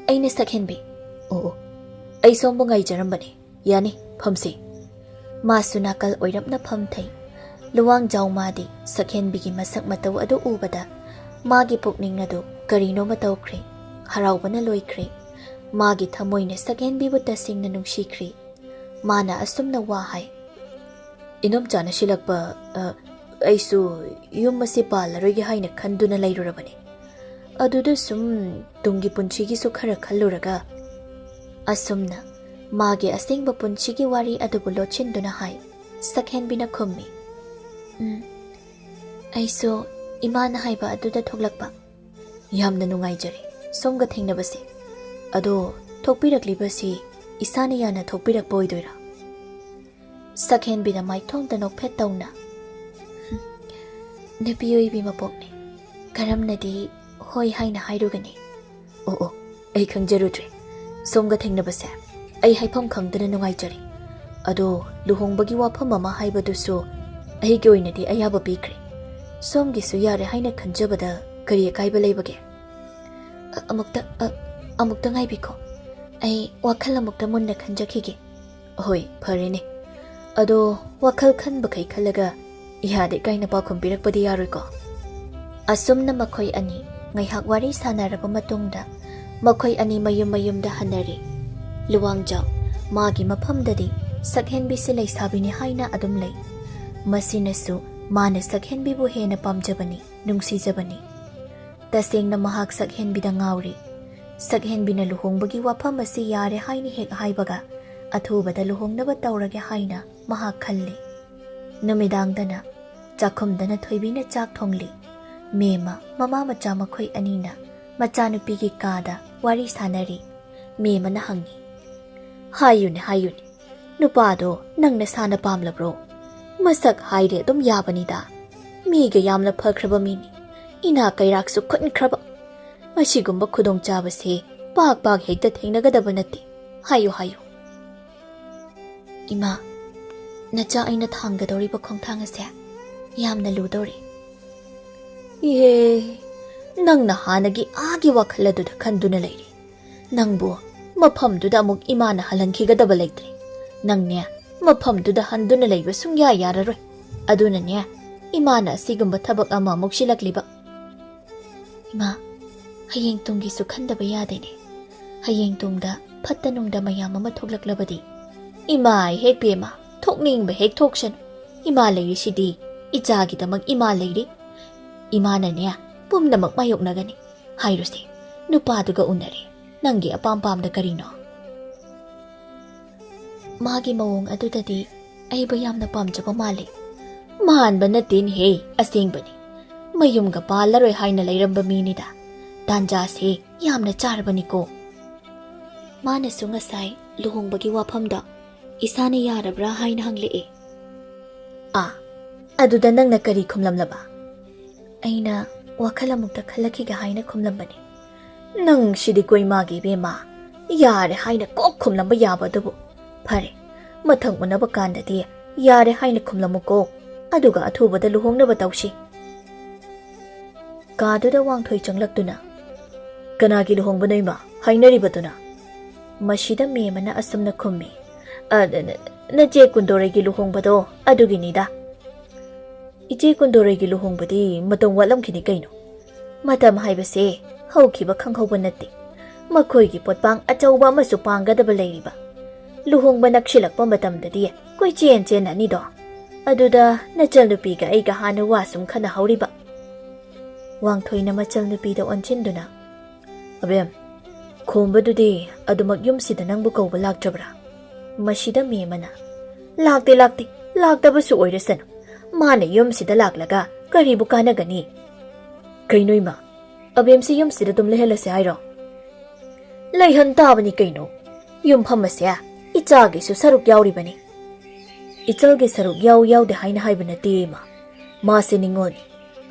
ꯑꯩꯅ ꯁꯛꯍꯦꯟꯕꯤ꯫" "ꯑꯣ, ꯑꯣ, ꯑꯩ ꯁꯣꯝꯕꯨ ꯉꯥꯏꯖꯔꯝꯕꯅꯤ꯫ ꯌꯥꯅꯤ, ꯐꯝꯁꯤ꯫" ꯃꯥꯁꯨ ꯅꯥꯀꯜ ꯑꯣꯏꯔꯞꯅ ꯐꯝꯊꯩ꯫ ꯂꯨꯋꯥꯡꯖꯥꯎ ꯃꯥꯗꯤ ꯁꯛꯍꯦꯟꯕꯤꯒꯤ ꯃꯁꯛ ꯃꯇꯧ ꯑꯗꯨ ꯎꯕꯗ ꯃꯥꯒꯤ ꯄꯨꯛꯅꯤꯡ ꯑꯗꯨ ꯀꯔꯤꯅꯣꯃ ꯇꯧꯈ꯭ꯔꯦ꯫ ꯍꯔꯥꯎꯕꯅ ꯂꯣꯏꯈ꯭ꯔꯦ꯫ ꯃꯥꯒꯤ ꯊꯃꯣꯏꯅ ꯁꯛꯍꯦꯟꯕꯤꯕꯨ ꯇꯁꯦꯡꯅ ꯅꯨꯡꯁꯤꯈ꯭ꯔꯦ꯫ ꯃꯥꯅ ꯑꯁꯨꯝꯅ ꯋꯥ ꯍꯥꯏ, "ꯏꯅꯣꯝꯆꯥꯅ ꯁꯤꯜꯂꯛꯄ, ꯑ, ꯑꯩꯁꯨ ꯌꯨꯝ ꯑꯁꯤ ꯄꯥꯜꯂꯔꯣꯏꯒꯦ ꯍꯥꯏꯅ ꯈꯟꯗꯨꯅ ꯂꯩꯔꯨꯔꯕꯅꯤ꯫ ꯑꯗꯨꯗ ꯁꯨꯝ ꯇꯨꯡꯒꯤ ꯄꯨꯟꯁꯤꯒꯤꯁꯨ ꯈꯔ ꯈꯜꯂꯨꯔꯒ꯫" ꯑꯁꯨꯝꯅ ꯃꯥꯒꯤ ꯑꯁꯦꯡꯕ ꯄꯨꯟꯁꯤꯒꯤ ꯋꯥꯔꯤ ꯑꯗꯨꯕꯨ ꯂꯣꯠꯁꯤꯟꯗꯨꯅ ꯍꯥꯏ꯫ ꯁꯛꯍꯦꯟꯕꯤꯅ ꯈꯨꯝꯃꯤ, "ꯎꯝ, ꯑꯩꯁꯨ ꯏꯃꯥꯅ ꯍꯥꯏꯕ ꯑꯗꯨꯗ ꯊꯣꯛꯂꯛꯄ꯫" "ꯌꯥꯝꯅ ꯅꯨꯡꯉꯥꯏꯖꯔꯦ ꯁꯣꯝꯒ ꯊꯦꯡꯅꯕꯁꯦ꯫ ꯑꯗꯣ ꯊꯣꯛꯄꯤꯔꯛꯂꯤꯕꯁꯤ ꯏꯁꯥꯅ ꯌꯥꯅ ꯊꯣꯛꯄꯤꯔꯛꯄ ꯑꯣꯏꯗꯣꯏꯔꯥ?" ꯁꯛꯍꯦꯟꯕꯤꯅ ꯃꯥꯏꯊꯣꯡꯗ ꯅꯣꯛꯐꯦꯠ ꯇꯧꯅ, "ꯅꯨꯄꯤ ꯑꯣꯏꯕꯤ ꯃꯄꯣꯛꯅꯤ, ꯀꯔꯝꯅꯗꯤ ꯍꯣꯏ ꯍꯥꯏꯅ ꯍꯥꯏꯔꯨꯒꯅꯤ?" "ꯑꯣ, ꯑꯣ, ꯑꯩ ꯈꯪꯖꯔꯨꯗ꯭ꯔꯦ꯫ ꯁꯣꯝꯒ ꯊꯦꯡꯅꯕꯁꯦ ꯑꯩ ꯍꯥꯏꯐꯝ ꯈꯪꯗꯅ ꯅꯨꯡꯉꯥꯏꯖꯔꯦ꯫ ꯑꯗꯣ ꯂꯨꯍꯣꯡꯕꯒꯤ ꯋꯥꯐꯝ ꯑꯃ ꯍꯥꯏꯕꯗꯨꯁꯨ ꯑꯩꯒꯤ ꯑꯣꯏꯅꯗꯤ ꯑꯌꯥꯕ ꯄꯤꯈ꯭ꯔꯦ꯫ ꯁꯣꯝꯒꯤꯁꯨ ꯌꯥꯔꯦ ꯍꯥꯏꯅ ꯈꯟꯖꯕꯗ ꯀꯔꯤ ꯑꯀꯥꯏꯕ ꯂꯩꯕꯒꯦ?" "ꯑ-, ꯑꯃꯨꯛꯇ, ꯑ, ꯑꯃꯨꯛꯇ ꯉꯥꯏꯕꯤꯈꯣ꯫ ꯑꯩ ꯋꯥꯈꯜ ꯑꯃꯨꯛꯇ ꯃꯨꯟꯅ ꯈꯟꯖꯈꯤꯒꯦ꯫" "ꯍꯣꯏ, ꯐꯔꯦꯅꯦ꯫ ꯑꯗꯣ ꯋꯥꯈꯜ ꯈꯟꯕꯈꯩ ꯈꯜꯂꯒ ꯌꯥꯗꯦ ꯀꯥꯏꯅ ꯄꯥꯎꯈꯨꯝ ꯄꯤꯔꯛꯄꯗꯤ ꯌꯥꯔꯣꯏꯀꯣ?" ꯑꯁꯨꯝꯅ ꯃꯈꯣꯏ ꯑꯅꯤ ꯉꯥꯏꯍꯥꯛ ꯋꯥꯔꯤ ꯁꯥꯟꯅꯔꯕ ꯃꯇꯨꯡꯗ ꯃꯈꯣꯏ ꯑꯅꯤ ꯃꯌꯨꯝ ꯃꯌꯨꯝꯗ ꯍꯟꯅꯔꯦ꯫ ꯂꯨꯋꯥꯡꯖꯥꯎ ꯃꯥꯒꯤ ꯃꯐꯝꯗꯗꯤ ꯁꯛꯍꯦꯟꯕꯤꯁꯤ ꯂꯩꯁꯥꯕꯤꯅꯤ ꯍꯥꯏꯅ ꯑꯗꯨꯝ ꯂꯩ꯫ ꯃꯁꯤꯅꯁꯨ ꯃꯥꯅ ꯁꯛꯍꯦꯟꯕꯤꯕꯨ ꯍꯦꯟꯅ ꯄꯥꯝꯖꯕꯅꯤ, ꯅꯨꯡꯁꯤꯖꯕꯅꯤ꯫ ꯇꯁꯦꯡꯅ ꯃꯍꯥꯛ ꯁꯛꯍꯦꯟꯕꯤꯗ ꯉꯥꯎꯔꯤ꯫ ꯁꯛꯍꯦꯟꯕꯤꯅ ꯂꯨꯍꯣꯡꯕꯒꯤ ꯋꯥꯐꯝ ꯑꯁꯤ ꯌꯥꯔꯦ ꯍꯥꯏꯅ ꯍꯦꯛ ꯍꯥꯏꯕꯒ, ꯑꯊꯨꯕꯗ ꯂꯨꯍꯣꯡꯅꯕ ꯇꯧꯔꯒꯦ ꯍꯥꯏꯅ ꯃꯍꯥꯛ ꯈꯜꯂꯤ꯫ ꯅꯨꯃꯤꯗꯥꯡꯗꯅ ꯆꯥꯛꯈꯨꯝꯗꯅ ꯊꯣꯏꯕꯤꯅ ꯆꯥꯛ ꯊꯣꯡꯂꯤ꯫ ꯃꯦꯝꯃ, ꯃꯃꯥ ꯃꯆꯥ ꯃꯈꯣꯏ ꯑꯅꯤꯅ ꯃꯆꯥꯅꯨꯄꯤꯒꯤ ꯀꯥꯗ ꯋꯥꯔꯤ ꯁꯥꯟꯅꯔꯤ꯫ ꯃꯦꯝꯃꯅ ꯍꯪꯉꯤ, "ꯍꯥꯏꯌꯨꯅꯦ, ꯍꯥꯏꯌꯨꯅꯦ, ꯅꯨꯄꯥꯗꯣ ꯅꯪ ꯅꯁꯥꯅ ꯄꯥꯝꯂꯕ꯭ꯔꯣ? ꯃꯁꯛ ꯍꯥꯏꯔꯦ ꯑꯗꯨꯝ ꯌꯥꯕꯅꯤꯗ꯫ ꯃꯤꯒ ꯌꯥꯝꯅ ꯐꯈ꯭ꯔꯕ ꯃꯤꯅꯤ꯫ ꯏꯅꯥ ꯀꯩꯔꯥꯛꯁꯨ ꯈꯨꯟꯈ꯭ꯔꯕ꯫ ꯑꯁꯤꯒꯨꯝꯕ ꯈꯨꯗꯣꯡꯆꯥꯕꯁꯦ ꯄꯥꯛ ꯄꯥꯛ ꯍꯦꯛꯇ ꯊꯦꯡꯅꯒꯗꯕ ꯅꯠꯇꯦ꯫ ꯍꯥꯏꯌꯨ, ꯍꯥꯏꯌꯨ꯫" "ꯏꯃꯥ, ꯅꯆꯥ ꯑꯩꯅ ꯊꯥꯡꯒꯗꯧꯔꯤꯕ ꯈꯣꯡꯊꯥꯡ ꯑꯁꯦ ꯌꯥꯝꯅ ꯂꯨꯗꯧꯔꯤ꯫" "ꯏꯍꯦ, ꯅꯪꯅ ꯍꯥꯟꯅꯒꯤ ꯑꯥꯒꯤ ꯋꯥꯈꯜ ꯑꯗꯨꯗ ꯈꯟꯗꯨꯅ ꯂꯩꯔꯤ꯫ ꯅꯪꯕꯨ ꯃꯐꯝꯗꯨꯗ ꯑꯃꯨꯛ ꯏꯃꯥꯅ ꯍꯜꯍꯟꯈꯤꯒꯗꯕ ꯂꯩꯇ꯭ꯔꯦ꯫ ꯅꯪꯅꯦ, ꯃꯐꯝꯗꯨꯗ ꯍꯟꯗꯨꯅ ꯂꯩꯕ ꯁꯨꯡꯌꯥ ꯌꯥꯔꯔꯣꯏ꯫ ꯑꯗꯨꯅꯅꯦ, ꯏꯃꯥꯅ ꯑꯁꯤꯒꯨꯝꯕ ꯊꯕꯛ ꯑꯃ ꯑꯃꯨꯛ ꯁꯤꯜꯂꯛꯂꯤꯕ꯫" "ꯏꯃꯥ, ꯍꯌꯦꯡ ꯇꯨꯡꯒꯤꯁꯨ ꯈꯟꯗꯕ ꯌꯥꯗꯦꯅꯦ꯫ ꯍꯌꯦꯡ ꯇꯨꯡꯗ ꯐꯠꯇ ꯅꯨꯡꯗ ꯃꯌꯥꯝ ꯑꯃ ꯊꯣꯛꯂꯛꯂꯕꯗꯤ?" "ꯏꯃꯥ ꯍꯦꯛ ꯄꯦꯝꯃ, ꯊꯣꯛꯅꯤꯡꯕ ꯍꯦꯛ ꯊꯣꯛꯁꯅꯨ꯫ ꯏꯃꯥ ꯂꯩꯔꯤꯁꯤꯗꯤ, ꯏꯆꯥꯒꯤꯗꯃꯛ ꯏꯃꯥ ꯂꯩꯔꯤ꯫ ꯏꯃꯥꯅꯅꯦ, ꯄꯨꯝꯅꯃꯛ ꯃꯥꯌꯣꯛꯅꯒꯅꯤ꯫ ꯍꯥꯏꯔꯨꯁꯦ, ꯅꯨꯄꯥꯗꯨꯒ ꯎꯅꯔꯦ꯫ ꯅꯪꯒꯤ ꯑꯄꯥꯝ ꯄꯥꯝꯗ ꯀꯔꯤꯅꯣ?" "ꯃꯥꯒꯤ ꯃꯑꯣꯡ ꯑꯗꯨꯗꯗꯤ ꯑꯩꯕꯨ ꯌꯥꯝꯅ ꯄꯥꯝꯖꯕ ꯃꯥꯜꯂꯤ꯫" "ꯃꯥꯟꯕ ꯅꯠꯇꯦꯅꯦꯍꯦ, ꯑꯁꯦꯡꯕꯅꯤ꯫ ꯃꯌꯨꯝꯒ ꯄꯥꯜꯂꯔꯣꯏ ꯍꯥꯏꯅ ꯂꯩꯔꯝꯕ ꯃꯤꯅꯤꯗ꯫ ꯇꯥꯟꯖꯥꯁꯦ ꯌꯥꯝꯅ ꯆꯥꯔꯕꯅꯤꯀꯣ꯫" ꯃꯥꯅꯁꯨ ꯉꯁꯥꯏ ꯂꯨꯍꯣꯡꯕꯒꯤ ꯋꯥꯐꯝꯗꯣ ꯏꯁꯥꯅ ꯌꯥꯔꯕ꯭ꯔꯥ ꯍꯥꯏꯅ ꯍꯪꯂꯛꯑꯦ꯫ "ꯑꯥ, ꯑꯗꯨꯗ ꯅꯪꯅ ꯀꯔꯤ ꯈꯨꯝꯂꯝꯂꯕ?" "ꯑꯩꯅ ꯋꯥꯈꯜ ꯑꯃꯨꯛꯇ ꯈꯜꯂꯛꯈꯤꯒꯦ ꯍꯥꯏꯅ ꯈꯨꯝꯂꯝꯕꯅꯤ꯫" "ꯅꯪ ꯁꯤꯗꯤ ꯀꯣꯏꯃꯥꯒꯤ ꯏꯕꯦꯝꯃ, ꯌꯥꯔꯦ ꯍꯥꯏꯅ ꯀꯣꯛ ꯈꯨꯝꯂꯝꯕ ꯌꯥꯕ ꯑꯗꯨꯕꯨ꯫ ꯐꯔꯦ, ꯃꯊꯪ ꯎꯅꯕ ꯀꯥꯟꯗꯗꯤ ꯌꯥꯔꯦ ꯍꯥꯏꯅ ꯈꯨꯝꯂꯝꯃꯨꯀꯣ, ꯑꯗꯨꯒ ꯑꯊꯨꯕꯗ ꯂꯨꯍꯣꯡꯅꯕ ꯇꯧꯁꯤ꯫" ꯀꯥꯗꯨꯗ ꯋꯥꯡꯊꯣꯏ ꯆꯪꯂꯛꯇꯨꯅ, "ꯀꯅꯥꯒꯤ ꯂꯨꯍꯣꯡꯕꯅꯣ ꯏꯃꯥ ꯍꯥꯏꯅꯔꯤꯕꯗꯨꯅ?" ꯃꯁꯤꯗ ꯃꯦꯝꯃꯅ ꯑꯁꯨꯝꯅ ꯈꯨꯝꯃꯤ, "ꯑ, ꯅ-, ꯅ-, ꯅꯆꯦ ꯀꯨꯟꯗꯣꯔꯩꯒꯤ ꯂꯨꯍꯣꯡꯕꯗꯣ ꯑꯗꯨꯒꯤꯅꯤꯗ꯫" "ꯏꯆꯦ ꯀꯨꯟꯗꯣꯔꯩꯒꯤ ꯂꯨꯍꯣꯡꯕꯗꯤ ꯃꯇꯝ ꯋꯥꯠꯂꯝꯈꯤꯅꯤ ꯀꯩꯅꯣ꯫ ꯃꯇꯝ ꯍꯥꯏꯕꯁꯦ ꯍꯧꯈꯤꯕ ꯈꯪꯍꯧꯕ ꯅꯠꯇꯦ꯫ ꯃꯈꯣꯏꯒꯤ ꯄꯣꯠꯄꯥꯡ ꯑꯆꯧꯕ ꯑꯃꯁꯨ ꯄꯥꯡꯒꯗꯕ ꯂꯩꯔꯤꯕ꯫ ꯂꯨꯍꯣꯡꯕ ꯅꯛꯁꯤꯜꯂꯛꯄ ꯃꯇꯝꯗꯗꯤ ꯀꯣꯏꯆꯦꯟ ꯆꯦꯟꯅꯅꯤꯗꯣ꯫ ꯑꯗꯨꯗ ꯅꯆꯜꯅꯨꯄꯤꯒ ꯑꯩꯒ ꯍꯥꯟꯅ ꯋꯥ ꯁꯨꯝ ꯈꯟꯅꯍꯧꯔꯤꯕ꯫ ꯋꯥꯡꯊꯣꯏꯅ ꯃꯆꯜꯅꯨꯄꯤꯗ ꯑꯣꯟꯁꯤꯟꯗꯨꯅ, "ꯑꯕꯦꯝ, ꯈꯣꯝꯕꯗꯨꯗꯤ ꯑꯗꯨꯃꯛ ꯌꯨꯝꯁꯤꯗ ꯅꯪꯕꯨ ꯀꯧꯕ ꯂꯥꯛꯇ꯭ꯔꯕ꯭ꯔꯥ?" ꯃꯁꯤꯗ ꯃꯦꯝꯃꯅ, "ꯂꯥꯛꯇꯦ, ꯂꯥꯛꯇꯦ, ꯂꯥꯛꯇꯕꯁꯨ ꯑꯣꯏꯔꯁꯅꯨ꯫ ꯃꯥꯅ ꯌꯨꯝꯁꯤꯗ ꯂꯥꯛꯂꯒ ꯀꯔꯤꯕꯨ ꯀꯥꯟꯅꯒꯅꯤ?" "ꯀꯩꯅꯣ ꯏꯃꯥ, ꯑꯕꯦꯝꯁꯤ ꯌꯨꯝꯁꯤꯗ ꯑꯗꯨꯝ ꯂꯩꯍꯜꯂꯁꯦ ꯍꯥꯏꯔꯣ?" "ꯂꯩꯍꯟ ꯇꯥꯕꯅꯤ ꯀꯩꯅꯣ꯫ ꯌꯨꯝꯐꯝ ꯑꯁꯦ ꯏꯆꯥꯒꯤꯁꯨ ꯁꯔꯨꯛ ꯌꯥꯎꯔꯤꯕꯅꯤ꯫ ꯏꯆꯜꯒꯤ ꯁꯔꯨꯛ ꯌꯥꯎ ꯌꯥꯎꯗꯦ ꯍꯥꯏꯅ ꯍꯥꯏꯕ ꯅꯠꯇꯦ ꯏꯃꯥ꯫ ꯃꯥꯁꯦ ꯅꯤꯡꯉꯣꯜꯅꯤ꯫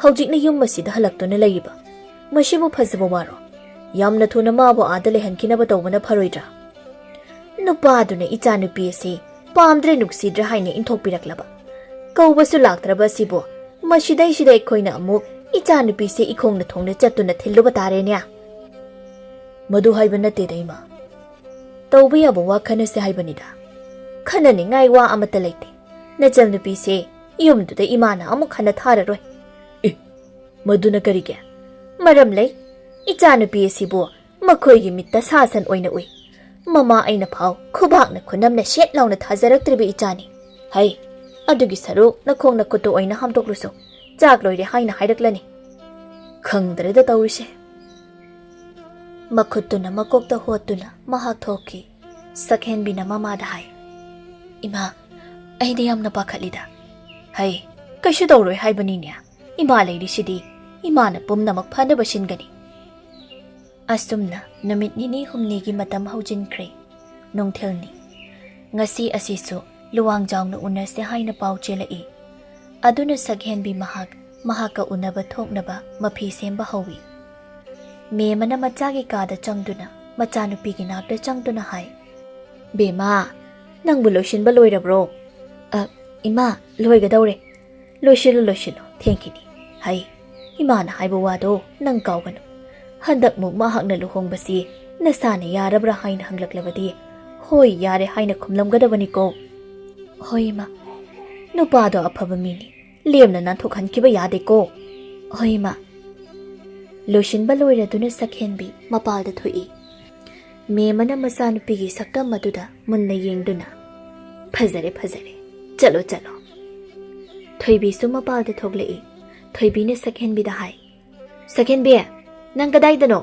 ꯍꯧꯖꯤꯛꯅ ꯌꯨꯝ ꯑꯁꯤꯗ ꯍꯜꯂꯛꯇꯨꯅ ꯂꯩꯔꯤꯕ꯫ ꯃꯁꯤꯕꯨ ꯐꯖꯕ ꯋꯥꯔꯣ? ꯌꯥꯝꯅ ꯊꯨꯅ ꯃꯥꯕꯨ ꯑꯥꯗ ꯂꯩꯍꯟꯈꯤꯅꯕ ꯇꯧꯕꯅ ꯐꯔꯣꯏꯗ꯭ꯔꯥ?" "ꯅꯨꯄꯥꯗꯨꯅ ꯏꯆꯥꯅꯨꯄꯤ ꯑꯁꯤ ꯄꯥꯝꯗ꯭ꯔꯦ ꯅꯨꯡꯁꯤꯗ꯭ꯔꯦ ꯍꯥꯏꯅ ꯏꯟꯊꯣꯛꯄꯤꯔꯛꯂꯕ꯫ ꯀꯧꯕꯁꯨ ꯂꯥꯛꯇ꯭ꯔꯕ ꯑꯁꯤꯕꯨ ꯃꯁꯤꯗꯩꯁꯤꯗ ꯑꯩꯈꯣꯏꯅ ꯑꯃꯨꯛ ꯏꯆꯥꯅꯨꯄꯤꯁꯦ ꯏꯈꯣꯡꯅ ꯊꯣꯡꯅ ꯆꯠꯇꯨꯅ ꯊꯤꯜꯂꯨꯕ ꯇꯥꯔꯦꯅꯦ?" "ꯃꯗꯨ ꯍꯥꯏꯕ ꯅꯠꯇꯦꯗ ꯏꯃꯥ꯫ ꯇꯧꯕ ꯌꯥꯕ ꯋꯥ ꯈꯟꯅꯁꯦ ꯍꯥꯏꯕꯅꯤꯗ꯫ ꯈꯟꯅꯅꯤꯡꯉꯥꯏ ꯋꯥ ꯑꯃꯠꯇ ꯂꯩꯇꯦ꯫ ꯅꯆꯜꯅꯨꯄꯤꯁꯦ ꯌꯨꯝꯗꯨꯗ ꯏꯃꯥꯅ ꯑꯃꯨꯛ ꯍꯟꯅ ꯊꯥꯔꯔꯣꯏ꯫" "ꯑꯦ, ꯃꯗꯨꯅ ꯀꯔꯤꯒꯤ?" "ꯃꯔꯝ ꯂꯩ꯫ ꯏꯆꯥꯅꯨꯄꯤ ꯑꯁꯤꯕꯨ ꯃꯈꯣꯏꯒꯤ ꯃꯤꯠꯇ ꯁꯥ ꯁꯟ ꯑꯣꯏꯅ ꯎꯏ꯫ ꯃꯃꯥ ꯑꯩꯅ ꯐꯥꯎ ꯈꯨꯕꯥꯛꯅ ꯈꯨꯅꯝꯅ ꯁꯦꯠ ꯂꯥꯎꯅ ꯊꯥꯖꯔꯛꯇ꯭ꯔꯤꯕ ꯏꯆꯥꯅꯤ꯫ ꯍꯩ, ꯑꯗꯨꯒꯤ ꯁꯔꯨꯛ ꯅꯈꯣꯡ ꯅꯈꯨꯠꯇꯨ ꯑꯣꯏꯅ ꯍꯥꯝꯗꯣꯛꯂꯨꯁꯨ꯫ ꯆꯥꯛ ꯂꯣꯏꯔꯦ ꯍꯥꯏꯅ ꯍꯥꯏꯔꯛꯂꯅꯤ꯫ ꯈꯪꯗ꯭ꯔꯦꯗ ꯇꯧꯔꯤꯁꯦ꯫" ꯃꯈꯨꯠꯇꯨꯅ ꯃꯀꯣꯛꯇ ꯍꯣꯠꯇꯨꯅ ꯃꯍꯥꯛ ꯊꯣꯛꯈꯤ꯫ ꯁꯛꯍꯦꯟꯕꯤꯅ ꯃꯃꯥꯗ ꯍꯥꯏ, "ꯏꯃꯥ, ꯑꯩꯗꯤ ꯌꯥꯝꯅ ꯄꯥꯈꯠꯂꯤꯗ꯫" "ꯍꯩ, ꯀꯩꯁꯨ ꯇꯧꯔꯣꯏ ꯍꯥꯏꯕꯅꯤꯅꯦ꯫ ꯏꯃꯥ ꯂꯩꯔꯤꯁꯤꯗꯤ꯫ ꯏꯃꯥꯅ ꯄꯨꯝꯅꯃꯛ ꯐꯅꯕ ꯁꯤꯟꯒꯅꯤ꯫" ꯑꯁꯨꯝꯅ ꯅꯨꯃꯤꯠ ꯅꯤꯅꯤ ꯍꯨꯝꯅꯤꯒꯤ ꯃꯇꯝ ꯍꯧꯖꯤꯟꯈ꯭ꯔꯦ꯫ ꯅꯨꯡꯊꯤꯜꯅꯤ꯫ ꯉꯁꯤ ꯑꯁꯤꯁꯨ ꯂꯨꯋꯥꯡꯖꯥꯎꯅ ꯎꯅꯁꯦ ꯍꯥꯏꯅ ꯄꯥꯎ ꯆꯦꯜꯂꯛꯏ꯫ ꯑꯗꯨꯅ ꯁꯛꯍꯦꯟꯕꯤ ꯃꯍꯥꯛ ꯃꯍꯥꯛꯀ ꯎꯅꯕ ꯊꯣꯛꯅꯕ ꯃꯐꯤ ꯁꯦꯝꯕ ꯍꯧꯏ꯫ ꯃꯦꯝꯃꯅ ꯃꯆꯥꯒꯤ ꯀꯥꯗ ꯆꯪꯗꯨꯅ ꯃꯆꯥꯅꯨꯄꯤꯒꯤ ꯅꯥꯛꯇ ꯆꯪꯗꯨꯅ ꯍꯥꯏ, "ꯕꯦꯝꯃ, ꯅꯪꯕꯨ ꯂꯣꯏꯁꯤꯟꯕ ꯂꯣꯏꯔꯕ꯭ꯔꯣ?" "ꯑ, ꯏꯃꯥ, ꯂꯣꯏꯒꯗꯧꯔꯦ꯫" "ꯂꯣꯏꯁꯤꯜꯂꯨ, ꯂꯣꯏꯁꯤꯜꯂꯨ, ꯊꯦꯡꯈꯤꯅꯤ꯫ ꯍꯩ, ꯏꯃꯥꯅ ꯍꯥꯏꯕ ꯋꯥꯗꯣ ꯅꯪ ꯀꯥꯎꯒꯅꯨ꯫ ꯍꯟꯗꯛꯃꯨꯛ ꯃꯍꯥꯛꯅ ꯂꯨꯍꯣꯡꯕꯁꯤ ꯅꯁꯥꯅ ꯌꯥꯔꯕ꯭ꯔꯥ ꯍꯥꯏꯅ ꯍꯪꯂꯛꯂꯕꯗꯤ, ꯍꯣꯏ, ꯌꯥꯔꯦ ꯍꯥꯏꯅ ꯈꯨꯝꯂꯝꯒꯗꯕꯅꯤꯀꯣ꯫" "ꯍꯣꯏ, ꯏꯃꯥ꯫" "ꯅꯨꯄꯥꯗꯣ ꯑꯐꯕ ꯃꯤꯅꯤ꯫ ꯂꯦꯝꯅ ꯅꯥꯟꯊꯣꯛꯍꯟꯈꯤꯕ ꯌꯥꯗꯦꯀꯣ꯫" "ꯍꯣꯏ, ꯏꯃꯥ꯫" ꯂꯣꯏꯁꯤꯟꯕ ꯂꯣꯏꯔꯗꯨꯅ ꯁꯛꯍꯦꯟꯕꯤ ꯃꯄꯥꯜꯗ ꯊꯣꯛꯏ꯫ ꯃꯦꯝꯃꯅ ꯃꯆꯥꯅꯨꯄꯤꯒꯤ ꯁꯛꯇꯝ ꯑꯗꯨꯗ ꯃꯨꯟꯅ ꯌꯦꯡꯗꯨꯅ, "ꯐꯖꯔꯦ, ꯐꯖꯔꯦ꯫ ꯆꯠꯂꯣ, ꯆꯠꯂꯣ꯫ ꯊꯣꯏꯕꯤꯁꯨ ꯃꯄꯥꯜꯗ ꯊꯣꯛꯂꯛꯏ꯫ ꯊꯣꯏꯕꯤꯅ ꯁꯛꯍꯦꯟꯕꯤꯗ ꯍꯥꯏ, "ꯁꯛꯍꯦꯟꯕꯤ, ꯅꯪ ꯀꯗꯥꯏꯗꯅꯣ?"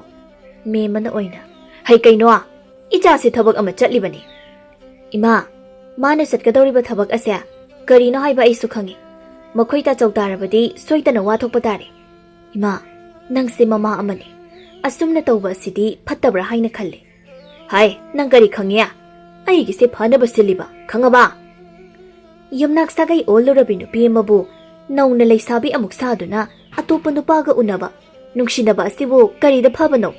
ꯃꯦꯝꯃꯅ ꯑꯣꯏꯅ, "ꯍꯩ ꯀꯩꯅꯣ, ꯏꯆꯥꯁꯤ ꯊꯕꯛ ꯑꯃ ꯆꯠꯂꯤꯕꯅꯤ꯫ ꯏꯃꯥ, ꯃꯥꯅ ꯆꯠꯀꯗꯧꯔꯤꯕ ꯊꯕꯛ ꯑꯁꯦ ꯀꯔꯤꯅꯣ ꯍꯥꯏꯕ ꯑꯩꯁꯨ ꯈꯪꯏ꯫ ꯃꯈꯣꯏ ꯇꯥꯆꯧ ꯇꯥꯔꯕꯗꯤ ꯁꯣꯏꯗꯅ ꯋꯥ ꯊꯣꯛꯄ ꯇꯥꯔꯦ꯫ ꯏꯃꯥ, ꯅꯪꯁꯦ ꯃꯃꯥ ꯑꯃꯅꯤ꯫ ꯑꯁꯨꯝꯅ ꯇꯧꯕ ꯑꯁꯤꯗꯤ ꯐꯠꯇꯕ꯭ꯔꯥ ꯍꯥꯏꯅ ꯈꯜꯂꯤ꯫" "ꯍꯥꯏ, ꯅꯪ ꯀꯔꯤ ꯈꯪꯉꯤ? ꯑꯩꯒꯤꯁꯦ ꯐꯅꯕ ꯁꯤꯜꯂꯤꯕ, ꯈꯪꯉꯕ?" ꯌꯨꯝꯅꯥꯛ ꯁꯥꯒꯩ ꯑꯣꯜꯂꯨꯔꯕꯤ ꯅꯨꯄꯤ ꯑꯃꯕꯨ ꯅꯧꯅ ꯂꯩꯁꯥꯕꯤ ꯑꯃꯨꯛ ꯁꯥꯗꯨꯅ ꯑꯇꯣꯞꯄ ꯅꯨꯄꯥꯒ ꯎꯅꯕ, ꯅꯨꯡꯁꯤꯅꯕ ꯑꯁꯤꯕꯨ ꯀꯔꯤꯗ ꯐꯕꯅꯣ?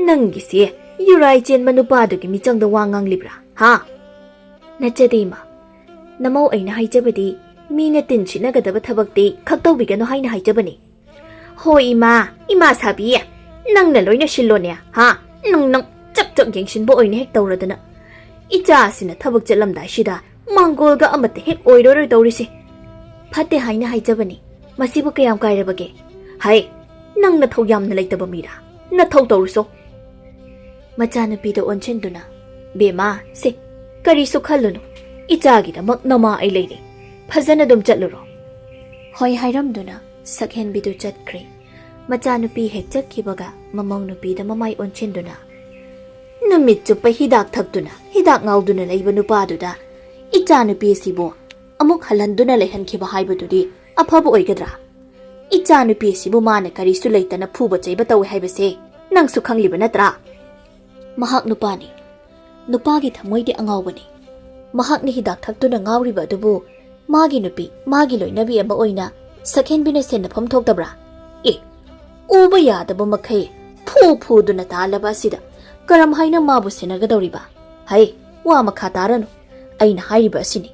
"ꯅꯪꯒꯤꯁꯤ ꯌꯨꯔꯥꯏ ꯆꯦꯟꯕ ꯅꯨꯄꯥꯗꯨꯒꯤ ꯃꯤꯆꯪꯗ ꯋꯥ ꯉꯥꯡꯂꯤꯕ꯭ꯔꯥ, ꯍꯥ?" "ꯅꯠꯆꯗꯦ ꯏꯃꯥ, ꯅꯃꯧ ꯑꯩꯅ ꯍꯥꯏꯖꯕꯗꯤ ꯃꯤꯅ ꯇꯤꯟ ꯁꯤꯠꯅꯒꯗꯕ ꯊꯕꯛꯇꯤ ꯈꯛꯇꯧꯕꯤꯒꯅꯨ ꯍꯥꯏꯅ ꯍꯥꯏꯖꯕꯅꯤ꯫" "ꯍꯣꯏ ꯏꯃꯥ, ꯏꯃꯥ ꯁꯥꯕꯤ, ꯅꯪꯅ ꯂꯣꯏꯅ ꯁꯤꯜꯂꯣꯅꯦ, ꯍꯥ? ꯅꯪ, ꯅꯪ ꯆꯞ ꯆꯞ ꯌꯦꯡꯁꯤꯟꯕ ꯑꯣꯏꯅ ꯍꯦꯛ ꯇꯧꯔꯗꯅ꯫ ꯏꯆꯥꯁꯤꯅ ꯊꯕꯛ ꯆꯠꯂꯝꯗꯥꯏꯁꯤꯗ ꯃꯥꯡꯒꯣꯜꯒ ꯑꯃꯠꯇ ꯍꯦꯛ ꯑꯣꯏꯔꯔꯣꯏ ꯇꯧꯔꯤꯁꯦ꯫" "ꯐꯠꯇꯦ ꯍꯥꯏꯅ ꯍꯥꯏꯖꯕꯅꯤ, ꯃꯁꯤꯕꯨ ꯀꯌꯥꯝ ꯀꯥꯏꯔꯕꯒꯦ? ꯍꯥꯏ, ꯅꯪ ꯅꯊꯧ ꯌꯥꯝꯅ ꯂꯩꯇꯕ ꯃꯤꯔꯥ? ꯅꯊꯧ ꯇꯧꯔꯨꯁꯣ꯫" ꯃꯆꯥꯅꯨꯄꯤꯗ ꯑꯣꯟꯁꯤꯟꯗꯨꯅ, "ꯕꯦꯝꯃ, ꯁꯦ, ꯀꯔꯤꯁꯨ ꯈꯜꯂꯨꯅꯨ, ꯏꯆꯥꯒꯤꯗꯃꯛ ꯅꯃꯥ ꯑꯩ ꯂꯩꯔꯤ, ꯐꯖꯅ ꯑꯗꯨꯝ ꯆꯠꯂꯨꯔꯣ꯫" ꯍꯣꯏ ꯍꯥꯏꯔꯝꯗꯨꯅ ꯁꯛꯍꯦꯟꯕꯤꯗꯨ ꯆꯠꯈ꯭ꯔꯦ꯫ ꯃꯆꯥꯅꯨꯄꯤ ꯍꯦꯛ ꯆꯠꯈꯤꯕꯒ ꯃꯃꯧ ꯅꯨꯄꯤꯗ ꯃꯃꯥꯏ ꯑꯣꯟꯁꯤꯟꯗꯨꯅ, "ꯅꯨꯃꯤꯠ ꯆꯨꯞꯄ ꯍꯤꯗꯥꯛ ꯊꯛꯇꯨꯅ, ꯍꯤꯗꯥꯛ ꯉꯥꯎꯗꯨꯅ ꯂꯩꯕ ꯅꯨꯄꯥꯗꯨꯗ ꯏꯆꯥꯅꯨꯄꯤ ꯑꯁꯤꯕꯨ ꯑꯃꯨꯛ ꯍꯜꯍꯟꯗꯨꯅ ꯂꯩꯍꯟꯈꯤꯕ ꯍꯥꯏꯕꯗꯨꯗꯤ ꯑꯐꯕ ꯑꯣꯏꯒꯗ꯭ꯔꯥ? ꯏꯆꯥꯅꯨꯄꯤ ꯑꯁꯤꯕꯨ ꯃꯥꯅ ꯀꯔꯤꯁꯨ ꯂꯩꯇꯅ ꯐꯨꯕ ꯆꯩꯕ ꯇꯧꯏ ꯍꯥꯏꯕꯁꯦ ꯅꯪꯁꯨ ꯈꯪꯂꯤꯕ ꯅꯠꯇ꯭ꯔꯥ?" "ꯃꯍꯥꯛ ꯅꯨꯄꯥꯅꯤ, ꯅꯨꯄꯥꯒꯤ ꯊꯃꯣꯏꯗꯤ ꯑꯉꯥꯎꯕꯅꯤ꯫ ꯃꯍꯥꯛꯅ ꯍꯤꯗꯥꯛ ꯊꯛꯇꯨꯅ ꯉꯥꯎꯔꯤꯕ ꯑꯗꯨꯕꯨ ꯃꯥꯒꯤ ꯅꯨꯄꯤ, ꯃꯥꯒꯤ ꯂꯣꯏꯅꯕꯤ ꯑꯃ ꯑꯣꯏꯅ ꯁꯛꯍꯦꯟꯕꯤꯅ ꯁꯦꯟꯅꯐꯝ ꯊꯣꯛꯇꯕ꯭ꯔꯥ? ꯑꯦ, ꯎꯕ ꯌꯥꯗꯕ ꯃꯈꯩ ꯐꯨ ꯐꯨꯗꯨꯅ ꯇꯥꯜꯂꯕ ꯑꯁꯤꯗ ꯀꯔꯝ ꯍꯥꯏꯅ ꯃꯥꯕꯨ ꯁꯦꯟꯅꯒꯗꯧꯔꯤꯕ? ꯍꯩ, ꯋꯥ ꯃꯈꯥ ꯇꯥꯔꯅꯨ꯫ ꯑꯩꯅ ꯍꯥꯏꯔꯤꯕ ꯑꯁꯤꯅꯤ,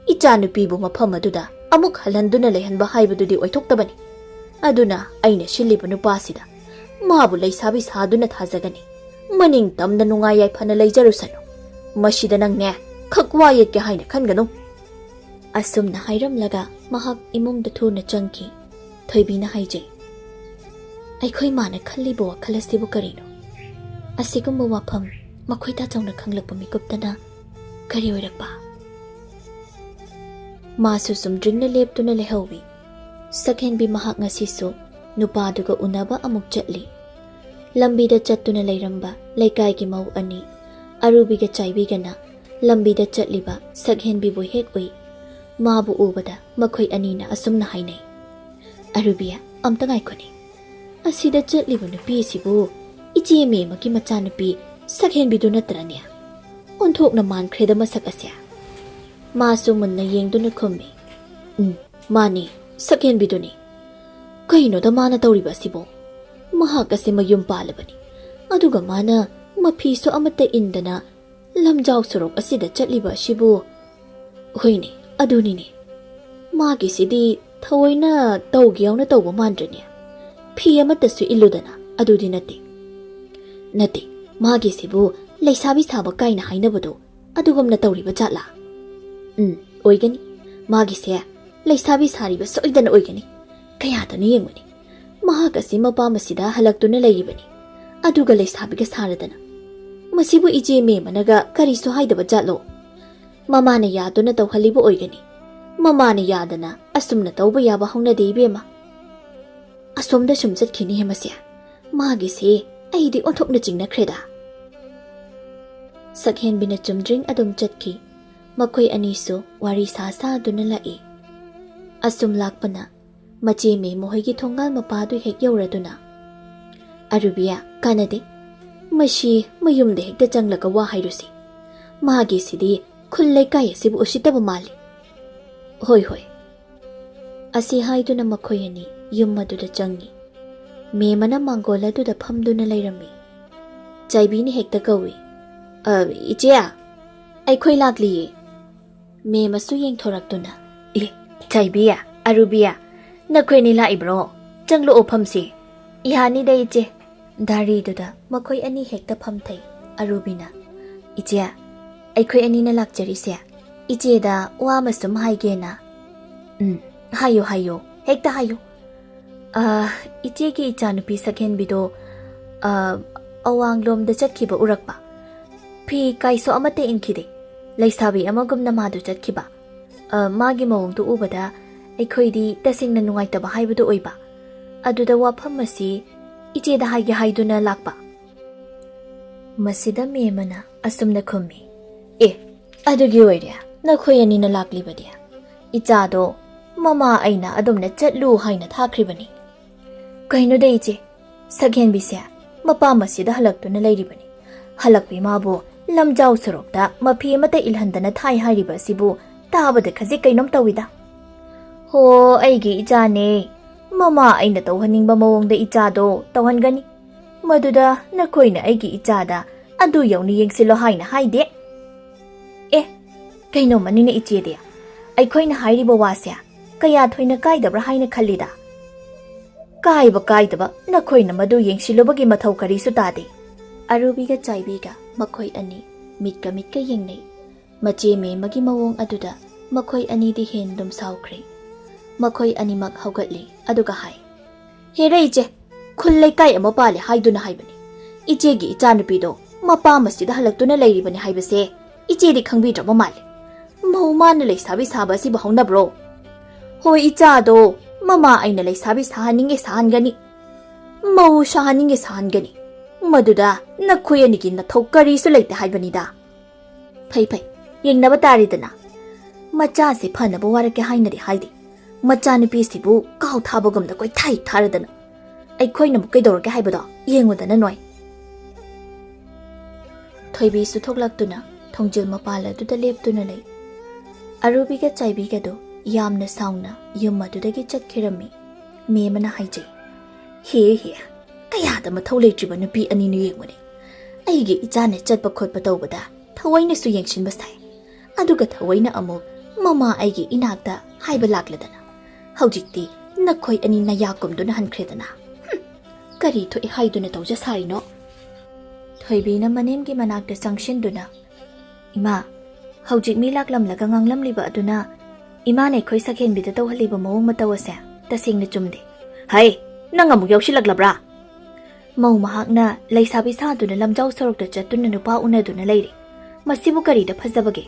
ꯏꯆꯥꯅꯨꯄꯤꯕꯨ ꯃꯐꯝ ꯑꯗꯨꯗ ꯑꯃꯨꯛ ꯍꯜꯍꯟꯗꯨꯅ ꯂꯩꯍꯟꯕ ꯍꯥꯏꯕꯗꯨꯗꯤ ꯑꯣꯏꯊꯣꯛꯇꯕꯅꯤ꯫ ꯑꯗꯨꯅ ꯑꯩꯅ ꯁꯤꯜꯂꯤꯕ ꯅꯨꯄꯥꯁꯤꯗ ꯃꯥꯕꯨ ꯂꯩꯁꯥꯕꯤ ꯁꯥꯗꯨꯅ ꯊꯥꯖꯒꯅꯤ꯫ ꯃꯅꯤꯡ ꯇꯝꯅ ꯅꯨꯡꯉꯥꯏ ꯌꯥꯏꯐꯅ ꯂꯩꯖꯔꯨꯁꯅꯨ꯫ ꯃꯁꯤꯗ ꯅꯪꯅꯦ ꯈꯛ ꯋꯥ ꯌꯦꯠꯀꯦ ꯍꯥꯏꯅ ꯈꯟꯒꯅꯨ꯫" ꯑꯁꯨꯝꯅ ꯍꯥꯏꯔꯝꯂꯒ ꯃꯍꯥꯛ ꯏꯃꯨꯡꯗ ꯊꯨꯅ ꯆꯪꯈꯤ꯫ ꯊꯣꯏꯕꯤꯅ ꯍꯥꯏꯖꯩ, "ꯑꯩꯈꯣꯏ ꯃꯥꯅ ꯈꯜꯂꯤꯕ ꯋꯥꯈꯜ ꯑꯁꯤꯕꯨ ꯀꯔꯤꯅꯣ? ꯑꯁꯤꯒꯨꯝꯕ ꯋꯥꯐꯝ ꯃꯈꯣꯏ ꯇꯥꯆꯧꯅ ꯈꯪꯂꯛꯄ ꯃꯤꯀꯨꯞꯇꯅ ꯀꯔꯤ ꯑꯣꯏꯔꯛꯄ?" ꯃꯥꯁꯨ ꯆꯨꯝꯗ꯭ꯔꯤꯡꯅ ꯂꯦꯞꯇꯨꯅ ꯂꯩꯍꯧꯏ꯫ ꯁꯛꯍꯦꯟꯕꯤ ꯃꯍꯥꯛ ꯉꯁꯤꯁꯨ ꯅꯨꯄꯥꯗꯨꯒ ꯎꯅꯕ ꯑꯃꯨꯛ ꯆꯠꯂꯤ꯫ ꯂꯝꯕꯤꯗ ꯆꯠꯇꯨꯅ ꯂꯩꯔꯝꯕ ꯂꯩꯀꯥꯏꯒꯤ ꯃꯧ ꯑꯅꯤ, ꯑꯔꯨꯕꯤꯒ ꯆꯥꯏꯕꯤꯒꯅ ꯂꯝꯕꯤꯗ ꯆꯠꯂꯤꯕ ꯁꯛꯍꯦꯟꯕꯤꯕꯨ ꯍꯦꯛ ꯎꯏ꯫ ꯃꯥꯕꯨ ꯎꯕꯗ ꯃꯈꯣꯏ ꯑꯅꯤꯅ ꯑꯁꯨꯝꯅ ꯍꯥꯏꯅꯩ, "ꯑꯔꯨꯕꯤ, ꯑꯝꯇ ꯉꯥꯏꯈꯣꯅꯦ꯫ ꯑꯁꯤꯗ ꯆꯠꯂꯤꯕ ꯅꯨꯄꯤꯁꯤꯕꯨ ꯏꯆꯦ ꯃꯦꯃꯒꯤ ꯃꯆꯥꯅꯨꯄꯤ ꯁꯛꯍꯦꯟꯕꯤꯗꯨ ꯅꯠꯇ꯭ꯔꯅꯦ? ꯑꯣꯟꯊꯣꯛꯅ ꯃꯥꯟꯈ꯭ꯔꯦꯗ ꯃꯁꯛ ꯑꯁꯦ꯫" ꯃꯥꯁꯨ ꯃꯨꯟꯅ ꯌꯦꯡꯗꯨꯅ ꯈꯨꯝꯃꯤ, "ꯎꯝ, ꯃꯥꯅꯤ, ꯁꯛꯍꯦꯟꯕꯤꯗꯨꯅꯤ꯫ ꯀꯩꯅꯣꯗ ꯃꯥꯅ ꯇꯧꯔꯤꯕ ꯑꯁꯤꯕꯣ? ꯃꯍꯥꯛ ꯑꯁꯤ ꯃꯌꯨꯝ ꯄꯥꯜꯂꯕꯅꯤ, ꯑꯗꯨꯒ ꯃꯥꯅ ꯃꯐꯤꯁꯨ ꯑꯃꯠꯇ ꯏꯟꯗꯅ ꯂꯝꯖꯥꯎ ꯁꯣꯔꯣꯛ ꯑꯁꯤꯗ ꯆꯠꯂꯤꯕ ꯑꯁꯤꯕꯨ?" "ꯍꯣꯏꯅꯦ, ꯑꯗꯨꯅꯤꯅꯦ꯫ ꯃꯥꯒꯤꯁꯤꯗꯤ ꯊꯑꯣꯏꯅ ꯇꯧꯒꯦ ꯌꯥꯎꯅ ꯇꯧꯕ ꯃꯥꯟꯗ꯭ꯔꯅꯦ? ꯐꯤ ꯑꯃꯠꯇꯁꯨ ꯏꯜꯂꯨꯗꯅ, ꯑꯗꯨꯗꯤ ꯅꯠꯇꯦ꯫" "ꯅꯠꯇꯦ, ꯃꯥꯒꯤꯁꯤꯕꯨ ꯂꯩꯁꯥꯕꯤ ꯁꯥꯕ ꯀꯥꯏꯅ ꯍꯥꯏꯅꯕꯗꯣ ꯑꯗꯨꯒꯨꯝꯅ ꯇꯧꯔꯤꯕ ꯖꯥꯠꯂꯥ?" "ꯎꯝ, ꯑꯣꯏꯒꯅꯤ꯫ ꯃꯥꯒꯤꯁꯦ ꯂꯩꯁꯥꯕꯤ ꯁꯥꯔꯤꯕ ꯁꯣꯏꯗꯅ ꯑꯣꯏꯒꯅꯤ꯫ ꯀꯌꯥꯗꯅꯣ ꯌꯦꯡꯉꯨꯅꯦ, ꯃꯍꯥꯛ ꯑꯁꯤ ꯃꯄꯥꯝ ꯑꯁꯤꯗ ꯍꯜꯂꯛꯇꯨꯅ ꯂꯩꯔꯤꯕꯅꯤ, ꯑꯗꯨꯒ ꯂꯩꯁꯥꯕꯤꯒ ꯁꯥꯔꯗꯅ꯫ ꯃꯁꯤꯕꯨ ꯏꯆꯦ ꯃꯦꯃꯅꯒ ꯀꯔꯤꯁꯨ ꯍꯥꯏꯗꯕ ꯖꯥꯠꯂꯣ? ꯃꯃꯥꯅ ꯌꯥꯗꯨꯅ ꯇꯧꯍꯜꯂꯤꯕ ꯑꯣꯏꯒꯅꯤ꯫ ꯃꯃꯥꯅ ꯌꯥꯗꯅ ꯑꯁꯨꯝꯅ ꯇꯧꯕ ꯌꯥꯕ ꯍꯧꯅꯗꯦ ꯏꯕꯦꯝꯃ꯫" "ꯑꯁꯣꯝꯗ ꯁꯨꯝ ꯆꯠꯈꯤꯅꯤ ꯃꯁꯦ꯫ ꯃꯥꯒꯤꯁꯦ ꯑꯩꯗꯤ ꯑꯣꯟꯊꯣꯛꯅ ꯆꯤꯡꯅꯈ꯭ꯔꯦꯗ꯫" ꯁꯛꯍꯦꯟꯕꯤꯅ ꯆꯨꯝꯗ꯭ꯔꯤꯡ ꯑꯗꯨꯝ ꯆꯠꯈꯤ꯫ ꯃꯈꯣꯏ ꯑꯅꯤꯁꯨ ꯋꯥꯔꯤ ꯁꯥ ꯁꯥꯗꯨꯅ ꯂꯥꯛꯏ꯫ ꯑꯁꯨꯝ ꯂꯥꯛꯄꯅ ꯃꯆꯦ ꯃꯦꯃ ꯍꯣꯏꯒꯤ ꯊꯣꯡꯒꯥꯜ ꯃꯄꯥꯗꯨ ꯍꯦꯛ ꯌꯧꯔꯗꯨꯅ, "ꯑꯔꯨꯕꯤꯌꯥ, ꯀꯥꯟꯅꯗꯦ꯫ ꯃꯁꯤ ꯃꯌꯨꯝꯗ ꯍꯦꯛꯇ ꯆꯪꯂꯒ ꯋꯥ ꯍꯥꯏꯔꯨꯁꯤ꯫ ꯃꯥꯒꯤꯁꯤꯗꯤ ꯈꯨꯜ ꯂꯩꯀꯥꯏ ꯑꯁꯤꯕꯨ ꯎꯁꯤꯠꯇꯕ ꯃꯥꯜꯂꯤ꯫" "ꯍꯣꯏ, ꯍꯣꯏ꯫" ꯑꯁꯤ ꯍꯥꯏꯗꯨꯅ ꯃꯈꯣꯏ ꯑꯅꯤ ꯌꯨꯝ ꯑꯗꯨꯗ ꯆꯪꯉꯤ꯫ ꯃꯦꯃꯅ ꯃꯥꯡꯒꯣꯜ ꯑꯗꯨꯗ ꯐꯝꯗꯨꯅ ꯂꯩꯔꯝꯃꯤ꯫ ꯆꯥꯏꯕꯤꯅ ꯍꯦꯛꯇ ꯀꯧꯏ, "ꯑ, ꯏꯆꯦ, ꯑꯩꯈꯣꯏ ꯂꯥꯛꯂꯤꯌꯦ꯫" ꯃꯦꯃꯁꯨ ꯌꯦꯡꯊꯣꯔꯛꯇꯨꯅ, "ꯑꯦ, ꯆꯥꯏꯕꯤ, ꯑꯔꯨꯕꯤ, ꯅꯈꯣꯏ ꯑꯅꯤ ꯂꯥꯛꯏꯕ꯭ꯔꯣ? ꯆꯪꯂꯛꯑꯣ, ꯐꯝꯁꯤ꯫" "ꯌꯥꯅꯤꯗ, ꯏꯆꯦ꯫" ꯗꯥꯔꯤꯗꯨꯗ ꯃꯈꯣꯏ ꯑꯅꯤ ꯍꯦꯛꯇ ꯐꯝꯊꯩ꯫ ꯑꯔꯨꯕꯤꯅ, "ꯏꯆꯦ, ꯑꯩꯈꯣꯏ ꯑꯅꯤꯅ ꯂꯥꯛꯆꯔꯤꯁꯦ ꯏꯆꯦꯗ ꯋꯥ ꯑꯃ ꯁꯨꯝ ꯍꯥꯏꯒꯦꯅ꯫" "ꯎꯝ, ꯍꯥꯏꯌꯨ, ꯍꯥꯏꯌꯨ, ꯍꯦꯛꯇ ꯍꯥꯏꯌꯨ꯫" "ꯑ, ꯏꯆꯦꯒꯤ ꯏꯆꯥꯅꯨꯄꯤ ꯁꯛꯍꯦꯟꯕꯤꯗꯣ, ꯑ, ꯑꯋꯥꯡꯂꯣꯝꯗ ꯆꯠꯈꯤꯕ ꯎꯔꯛꯄ꯫ ꯐꯤ ꯀꯥꯏꯁꯨ ꯑꯃꯠꯇ ꯏꯟꯈꯤꯗꯦ꯫ ꯂꯩꯁꯥꯕꯤ ꯑꯃꯒꯨꯝꯅ ꯃꯥꯗꯨ ꯆꯠꯈꯤꯕ꯫ ꯑ, ꯃꯥꯒꯤ ꯃꯑꯣꯡꯗꯨ ꯎꯕꯗ ꯑꯩꯈꯣꯏꯗꯤ ꯇꯁꯦꯡꯅ ꯅꯨꯡꯉꯥꯏꯇꯕ ꯍꯥꯏꯕꯗꯨ ꯑꯣꯏꯕ꯫ ꯑꯗꯨꯗ ꯋꯥꯐꯝ ꯑꯁꯤ ꯏꯆꯦꯗ ꯍꯥꯏꯒꯦ ꯍꯥꯏꯗꯨꯅ ꯂꯥꯛꯄ꯫ ꯃꯁꯤꯗ ꯃꯦꯝꯃꯅ ꯑꯁꯨꯝꯅ ꯈꯨꯝꯃꯤ, "ꯑꯦ, ꯑꯗꯨꯒꯤ ꯑꯣꯏꯔꯦ ꯅꯈꯣꯏ ꯑꯅꯤꯅ ꯂꯥꯛꯂꯤꯕꯗꯤ? ꯏꯆꯥꯗꯣ ꯃꯃꯥ ꯑꯩꯅ ꯑꯗꯨꯝꯅ ꯆꯠꯂꯨ ꯍꯥꯏꯅ ꯊꯥꯈ꯭ꯔꯤꯕꯅꯤ꯫ ꯀꯩꯅꯣꯗ ꯏꯆꯦ, ꯁꯛꯍꯦꯟꯕꯤꯁꯦ ꯃꯄꯥ ꯃꯁꯤꯗ ꯍꯜꯂꯛꯇꯨꯅ ꯂꯩꯔꯤꯕꯅꯤ꯫ ꯍꯜꯂꯛꯄꯤ ꯃꯥꯕꯨ ꯂꯝꯖꯥꯎ ꯁꯣꯔꯣꯛꯇ ꯃꯐꯤ ꯑꯃꯠꯇ ꯏꯜꯍꯟꯗꯅ ꯊꯥꯏ ꯍꯥꯏꯔꯤꯕ ꯑꯁꯤꯕꯨ ꯇꯥꯕꯗ ꯈꯖꯤꯛ ꯀꯩꯅꯣꯝ ꯇꯧꯏꯗ꯫ ꯍꯣ, ꯑꯩꯒꯤ ꯏꯆꯥꯅꯦ꯫ ꯃꯃꯥ ꯑꯩꯅ ꯇꯧꯍꯟꯅꯤꯡꯕ ꯃꯑꯣꯡꯗ ꯏꯆꯥꯗꯣ ꯇꯧꯍꯟꯒꯅꯤ꯫ ꯃꯗꯨꯗ ꯅꯈꯣꯏꯅ ꯑꯩꯒꯤ ꯏꯆꯥꯗ ꯑꯗꯨ ꯌꯧꯅ ꯌꯦꯡꯁꯤꯜꯂꯣ ꯍꯥꯏꯅ ꯍꯥꯏꯗꯦ꯫" "ꯑꯦ, ꯀꯩꯅꯣꯃꯅꯤꯅꯦ ꯏꯆꯦꯗꯤ, ꯑꯩꯈꯣꯏꯅ ꯍꯥꯏꯔꯤꯕ ꯋꯥꯁꯦ ꯀꯌꯥ ꯊꯣꯏꯅ ꯀꯥꯏꯗꯕ꯭ꯔꯥ ꯍꯥꯏꯅ ꯈꯜꯂꯤꯗ?" "ꯀꯥꯏꯕ ꯀꯥꯏꯗꯕ ꯅꯈꯣꯏꯅ ꯃꯗꯨ ꯌꯦꯡꯁꯤꯜꯂꯨꯕꯒꯤ ꯃꯊꯧ ꯀꯔꯤꯁꯨ ꯇꯥꯗꯦ꯫" ꯑꯔꯨꯕꯤꯒ ꯆꯥꯏꯕꯤꯒ ꯃꯈꯣꯏ ꯑꯅꯤ ꯃꯤꯠꯀ ꯃꯤꯠꯀ ꯌꯦꯡꯅꯩ꯫ ꯃꯆꯦ ꯃꯦꯝꯃꯒꯤ ꯃꯑꯣꯡ ꯑꯗꯨꯗ ꯃꯈꯣꯏ ꯑꯅꯤꯗꯤ ꯍꯦꯟꯗꯨꯝ ꯁꯥꯎꯈ꯭ꯔꯦ꯫ ꯃꯈꯣꯏ ꯑꯅꯤꯃꯛ ꯍꯧꯒꯠꯂꯤ, ꯑꯗꯨꯒ ꯍꯥꯏ, "ꯍꯦꯔꯦ ꯏꯆꯦ, ꯈꯨꯜ ꯂꯩꯀꯥꯏ ꯑꯃ ꯄꯥꯜꯂꯦ ꯍꯥꯏꯗꯨꯅ ꯍꯥꯏꯕꯅꯤ꯫ ꯏꯆꯦꯒꯤ ꯏꯆꯥꯅꯨꯄꯤꯗꯣ ꯃꯄꯥ ꯃꯁꯤꯗ ꯍꯜꯂꯛꯇꯨꯅ ꯂꯩꯔꯤꯕꯅꯤ ꯍꯥꯏꯕꯁꯦ ꯏꯆꯦꯗꯤ ꯈꯪꯕꯤꯗ꯭ꯔꯕ ꯃꯥꯜꯂꯦ꯫ ꯃꯧ ꯃꯥꯅ ꯂꯩꯁꯥꯕꯤ ꯁꯥꯕ ꯑꯁꯤꯕꯨ ꯍꯧꯅꯕ꯭ꯔꯣ? ꯍꯣꯏ, ꯏꯆꯥꯗꯣ ꯃꯃꯥ ꯑꯩꯅ ꯂꯩꯁꯥꯕꯤ ꯁꯥꯍꯟꯅꯤꯡꯉꯦ ꯁꯥꯍꯟꯒꯅꯤ, ꯃꯧ ꯁꯥꯍꯟꯅꯤꯡꯉꯦ ꯁꯥꯍꯟꯒꯅꯤ, ꯃꯗꯨꯗ ꯅꯈꯣꯏ ꯑꯅꯤꯒꯤ ꯅꯊꯧ ꯀꯔꯤꯁꯨ ꯂꯩꯇꯦ ꯍꯥꯏꯕꯅꯤꯗ꯫" "ꯐꯩ ꯐꯩ, ꯌꯦꯡꯅꯕ ꯇꯥꯔꯦꯗꯅ꯫ ꯃꯆꯥꯁꯦ ꯐꯅꯕ ꯋꯥꯔꯛꯀꯦ ꯍꯥꯏꯅꯗꯤ ꯍꯥꯏꯗꯦ꯫ ꯃꯆꯥꯅꯨꯄꯤꯁꯤꯕꯨ ꯀꯥꯎ ꯊꯥꯕꯒꯨꯝꯗ ꯀꯣꯏꯊꯥꯏ ꯊꯥꯔꯗꯅ꯫ ꯑꯩꯈꯣꯏꯅ ꯑꯃꯨꯛ ꯀꯩꯗꯧꯔꯒꯦ ꯍꯥꯏꯕꯗꯣ ꯌꯦꯡꯉꯨꯗꯅ ꯅꯣꯏ꯫" ꯊꯣꯏꯕꯤꯁꯨ ꯊꯣꯛꯂꯛꯇꯨꯅ ꯊꯣꯡꯖꯤꯜ ꯃꯄꯥꯜ ꯑꯗꯨꯗ ꯂꯦꯞꯇꯨꯅ ꯂꯩ꯫ ꯑꯔꯨꯕꯤꯒ ꯆꯥꯏꯕꯤꯒꯗꯨ ꯌꯥꯝꯅ ꯁꯥꯎꯅ ꯌꯨꯝ ꯑꯗꯨꯗꯒꯤ ꯆꯠꯈꯤꯔꯝꯃꯤ꯫ ꯃꯦꯝꯃꯅ ꯍꯥꯏꯖꯩ, "ꯍꯦ ꯍꯦ, ꯀꯌꯥꯗ ꯃꯊꯧ ꯂꯩꯇ꯭ꯔꯤꯕ ꯅꯨꯄꯤ ꯑꯅꯤꯅꯣ ꯌꯦꯡꯉꯨꯅꯦ꯫ ꯑꯩꯒꯤ ꯏꯆꯥꯅ ꯆꯠꯄ ꯈꯣꯠꯄ ꯇꯧꯕꯗ ꯊꯑꯣꯏꯅꯁꯨ ꯌꯦꯡꯁꯤꯟꯕ ꯁꯥꯏ, ꯑꯗꯨꯒ ꯊꯑꯣꯏꯅ ꯑꯃꯨꯛ ꯃꯃꯥ ꯑꯩꯒꯤ ꯏꯅꯥꯛꯇ ꯍꯥꯏꯕ ꯂꯥꯛꯂꯗꯅ꯫ ꯍꯧꯖꯤꯛꯇꯤ ꯅꯈꯣꯏ ꯑꯅꯤ ꯅꯌꯥ ꯀꯨꯝꯗꯨꯅ ꯍꯟꯈ꯭ꯔꯦꯗꯅ꯫ ꯍꯨꯝ, ꯀꯔꯤ ꯊꯣꯛꯑꯦ ꯍꯥꯏꯗꯨꯅ ꯇꯧꯖ ꯁꯥꯔꯤꯅꯣ?" ꯊꯣꯏꯕꯤꯅ ꯃꯅꯦꯝꯒꯤ ꯃꯅꯥꯛꯇ ꯆꯪꯁꯤꯟꯗꯨꯅ, "ꯏꯃꯥ, ꯍꯧꯖꯤꯛ ꯃꯤ ꯂꯥꯛꯂꯝꯂꯒ ꯉꯥꯡꯂꯝꯂꯤꯕ ꯑꯗꯨꯅ ꯏꯃꯥꯅ ꯑꯩꯈꯣꯏ ꯁꯛꯍꯦꯟꯕꯤꯗ ꯇꯧꯍꯜꯂꯤꯕ ꯃꯑꯣꯡ ꯃꯇꯧ ꯑꯁꯦ ꯇꯁꯦꯡꯅ ꯆꯨꯝꯗꯦ꯫" "ꯍꯩ, ꯅꯪ ꯑꯃꯨꯛ ꯌꯥꯎꯁꯤꯜꯂꯛꯂꯕ꯭ꯔꯥ?" "ꯃꯧ ꯃꯍꯥꯛꯅ ꯂꯩꯁꯥꯕꯤ ꯁꯥꯗꯨꯅ ꯂꯝꯖꯥꯎ ꯁꯣꯔꯣꯛꯇ ꯆꯠꯇꯨꯅ ꯅꯨꯄꯥ ꯎꯅꯗꯨꯅ ꯂꯩꯔꯦ꯫ ꯃꯁꯤꯕꯨ ꯀꯔꯤꯗ ꯐꯖꯕꯒꯦ?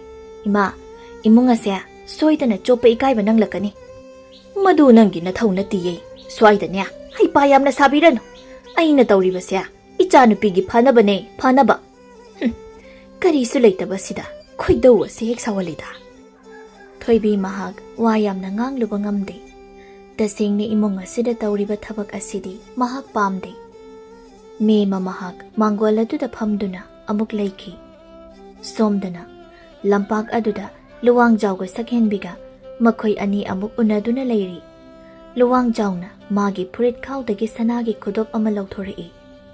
ꯏꯃꯥ, ꯏꯃꯨꯡ ꯑꯁꯦ ꯁꯣꯏꯗꯅ ꯆꯣꯞꯄ ꯏꯀꯥꯏꯕ ꯅꯪꯂꯛꯀꯅꯤ꯫ ꯃꯗꯨ ꯅꯪꯒꯤ ꯅꯊꯧ ꯅꯠꯇꯤꯌꯦ꯫ ꯁ꯭ꯋꯥꯏꯗꯅꯦ ꯍꯩꯄꯥ ꯌꯥꯝꯅ ꯁꯥꯕꯤꯔꯅꯨ꯫ ꯑꯩꯅ ꯇꯧꯔꯤꯕꯁꯦ ꯏꯆꯥꯅꯨꯄꯤꯒꯤ ꯐꯅꯕꯅꯦ, ꯐꯅꯕ꯫ ꯍꯨꯝ, ꯀꯔꯤꯁꯨ ꯂꯩꯇꯕꯁꯤꯗ ꯈꯣꯏꯗꯧ ꯑꯁꯤ ꯍꯦꯛ ꯁꯥꯎꯍꯜꯂꯤꯗ꯫ ꯊꯣꯏꯕꯤ ꯃꯍꯥꯛ ꯋꯥ ꯌꯥꯝꯅ ꯉꯥꯡꯂꯨꯕ ꯉꯝꯗꯦ꯫ ꯇꯁꯦꯡꯅ ꯏꯃꯨꯡ ꯑꯁꯤꯗ ꯇꯧꯔꯤꯕ ꯊꯕꯛ ꯑꯁꯤꯗꯤ ꯃꯍꯥꯛ ꯄꯥꯝꯗꯦ꯫ ꯃꯦꯝꯃ ꯃꯍꯥꯛ ꯃꯥꯡꯒꯣꯜ ꯑꯗꯨꯗ ꯐꯝꯗꯨꯅ ꯑꯃꯨꯛ ꯂꯩꯈꯤ꯫ ꯁꯣꯝꯗꯅ ꯂꯝꯄꯥꯛ ꯑꯗꯨꯗ ꯂꯨꯋꯥꯡꯖꯥꯎꯒ ꯁꯛꯍꯦꯟꯕꯤꯒ ꯃꯈꯣꯏ ꯑꯅꯤ ꯑꯃꯨꯛ ꯎꯅꯗꯨꯅ ꯂꯩꯔꯤ꯫ ꯂꯨꯋꯥꯡꯖꯥꯎꯅ ꯃꯥꯒꯤ ꯐꯨꯔꯤꯠ ꯈꯥꯎꯗꯒꯤ ꯁꯅꯥꯒꯤ ꯈꯨꯗꯣꯞ ꯑꯃ ꯂꯧꯊꯣꯔꯛꯏ,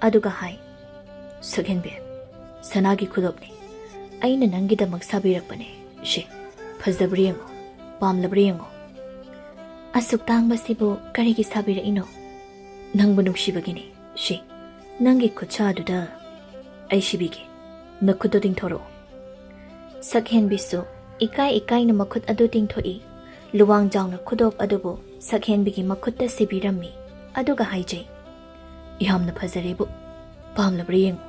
ꯑꯗꯨꯒ ꯍꯥꯏ, "ꯁꯛꯍꯦꯟꯕꯤ, ꯁꯅꯥꯒꯤ ꯈꯨꯗꯣꯞꯅꯤ꯫ ꯑꯩꯅ ꯅꯪꯒꯤꯗꯃꯛ ꯁꯥꯕꯤꯔꯛꯄꯅꯦ꯫ ꯁꯦ, ꯐꯖꯕ꯭ꯔꯥ ꯌꯦꯡꯉꯣ, ꯄꯥꯝꯂꯕ꯭ꯔꯥ ꯌꯦꯡꯉꯣ꯫" "ꯑꯁꯨꯛ ꯇꯥꯡꯕꯁꯤꯕꯨ ꯀꯔꯤꯒꯤ ꯁꯥꯕꯤꯔꯛꯏꯅꯣ?" "ꯅꯪꯕꯨ ꯅꯨꯡꯁꯤꯕꯒꯤꯅꯦ꯫ ꯁꯦ, ꯅꯪꯒꯤ ꯈꯨꯠꯁꯥꯗꯨꯗ ꯑꯩ ꯁꯤꯕꯤꯒꯦ꯫ ꯅꯈꯨꯠꯇꯨ ꯇꯤꯡꯊꯣꯔꯛꯎ꯫" ꯁꯛꯍꯦꯟꯕꯤꯁꯨ ꯏꯀꯥꯏ ꯏꯀꯥꯏꯅ ꯃꯈꯨꯠ ꯑꯗꯨ ꯇꯤꯡꯊꯣꯛꯏ꯫ ꯂꯨꯋꯥꯡꯖꯥꯎꯅ ꯈꯨꯗꯣꯞ ꯑꯗꯨꯕꯨ ꯁꯛꯍꯦꯟꯕꯤꯒꯤ ꯃꯈꯨꯠꯇ ꯁꯤꯕꯤꯔꯝꯃꯤ, ꯑꯗꯨꯒ ꯍꯥꯏꯖꯩ, "ꯌꯥꯝꯅ ꯐꯖꯔꯦꯕꯨ, ꯄꯥꯝꯂꯕ꯭ꯔꯥ ꯌꯦꯡꯉꯨ꯫"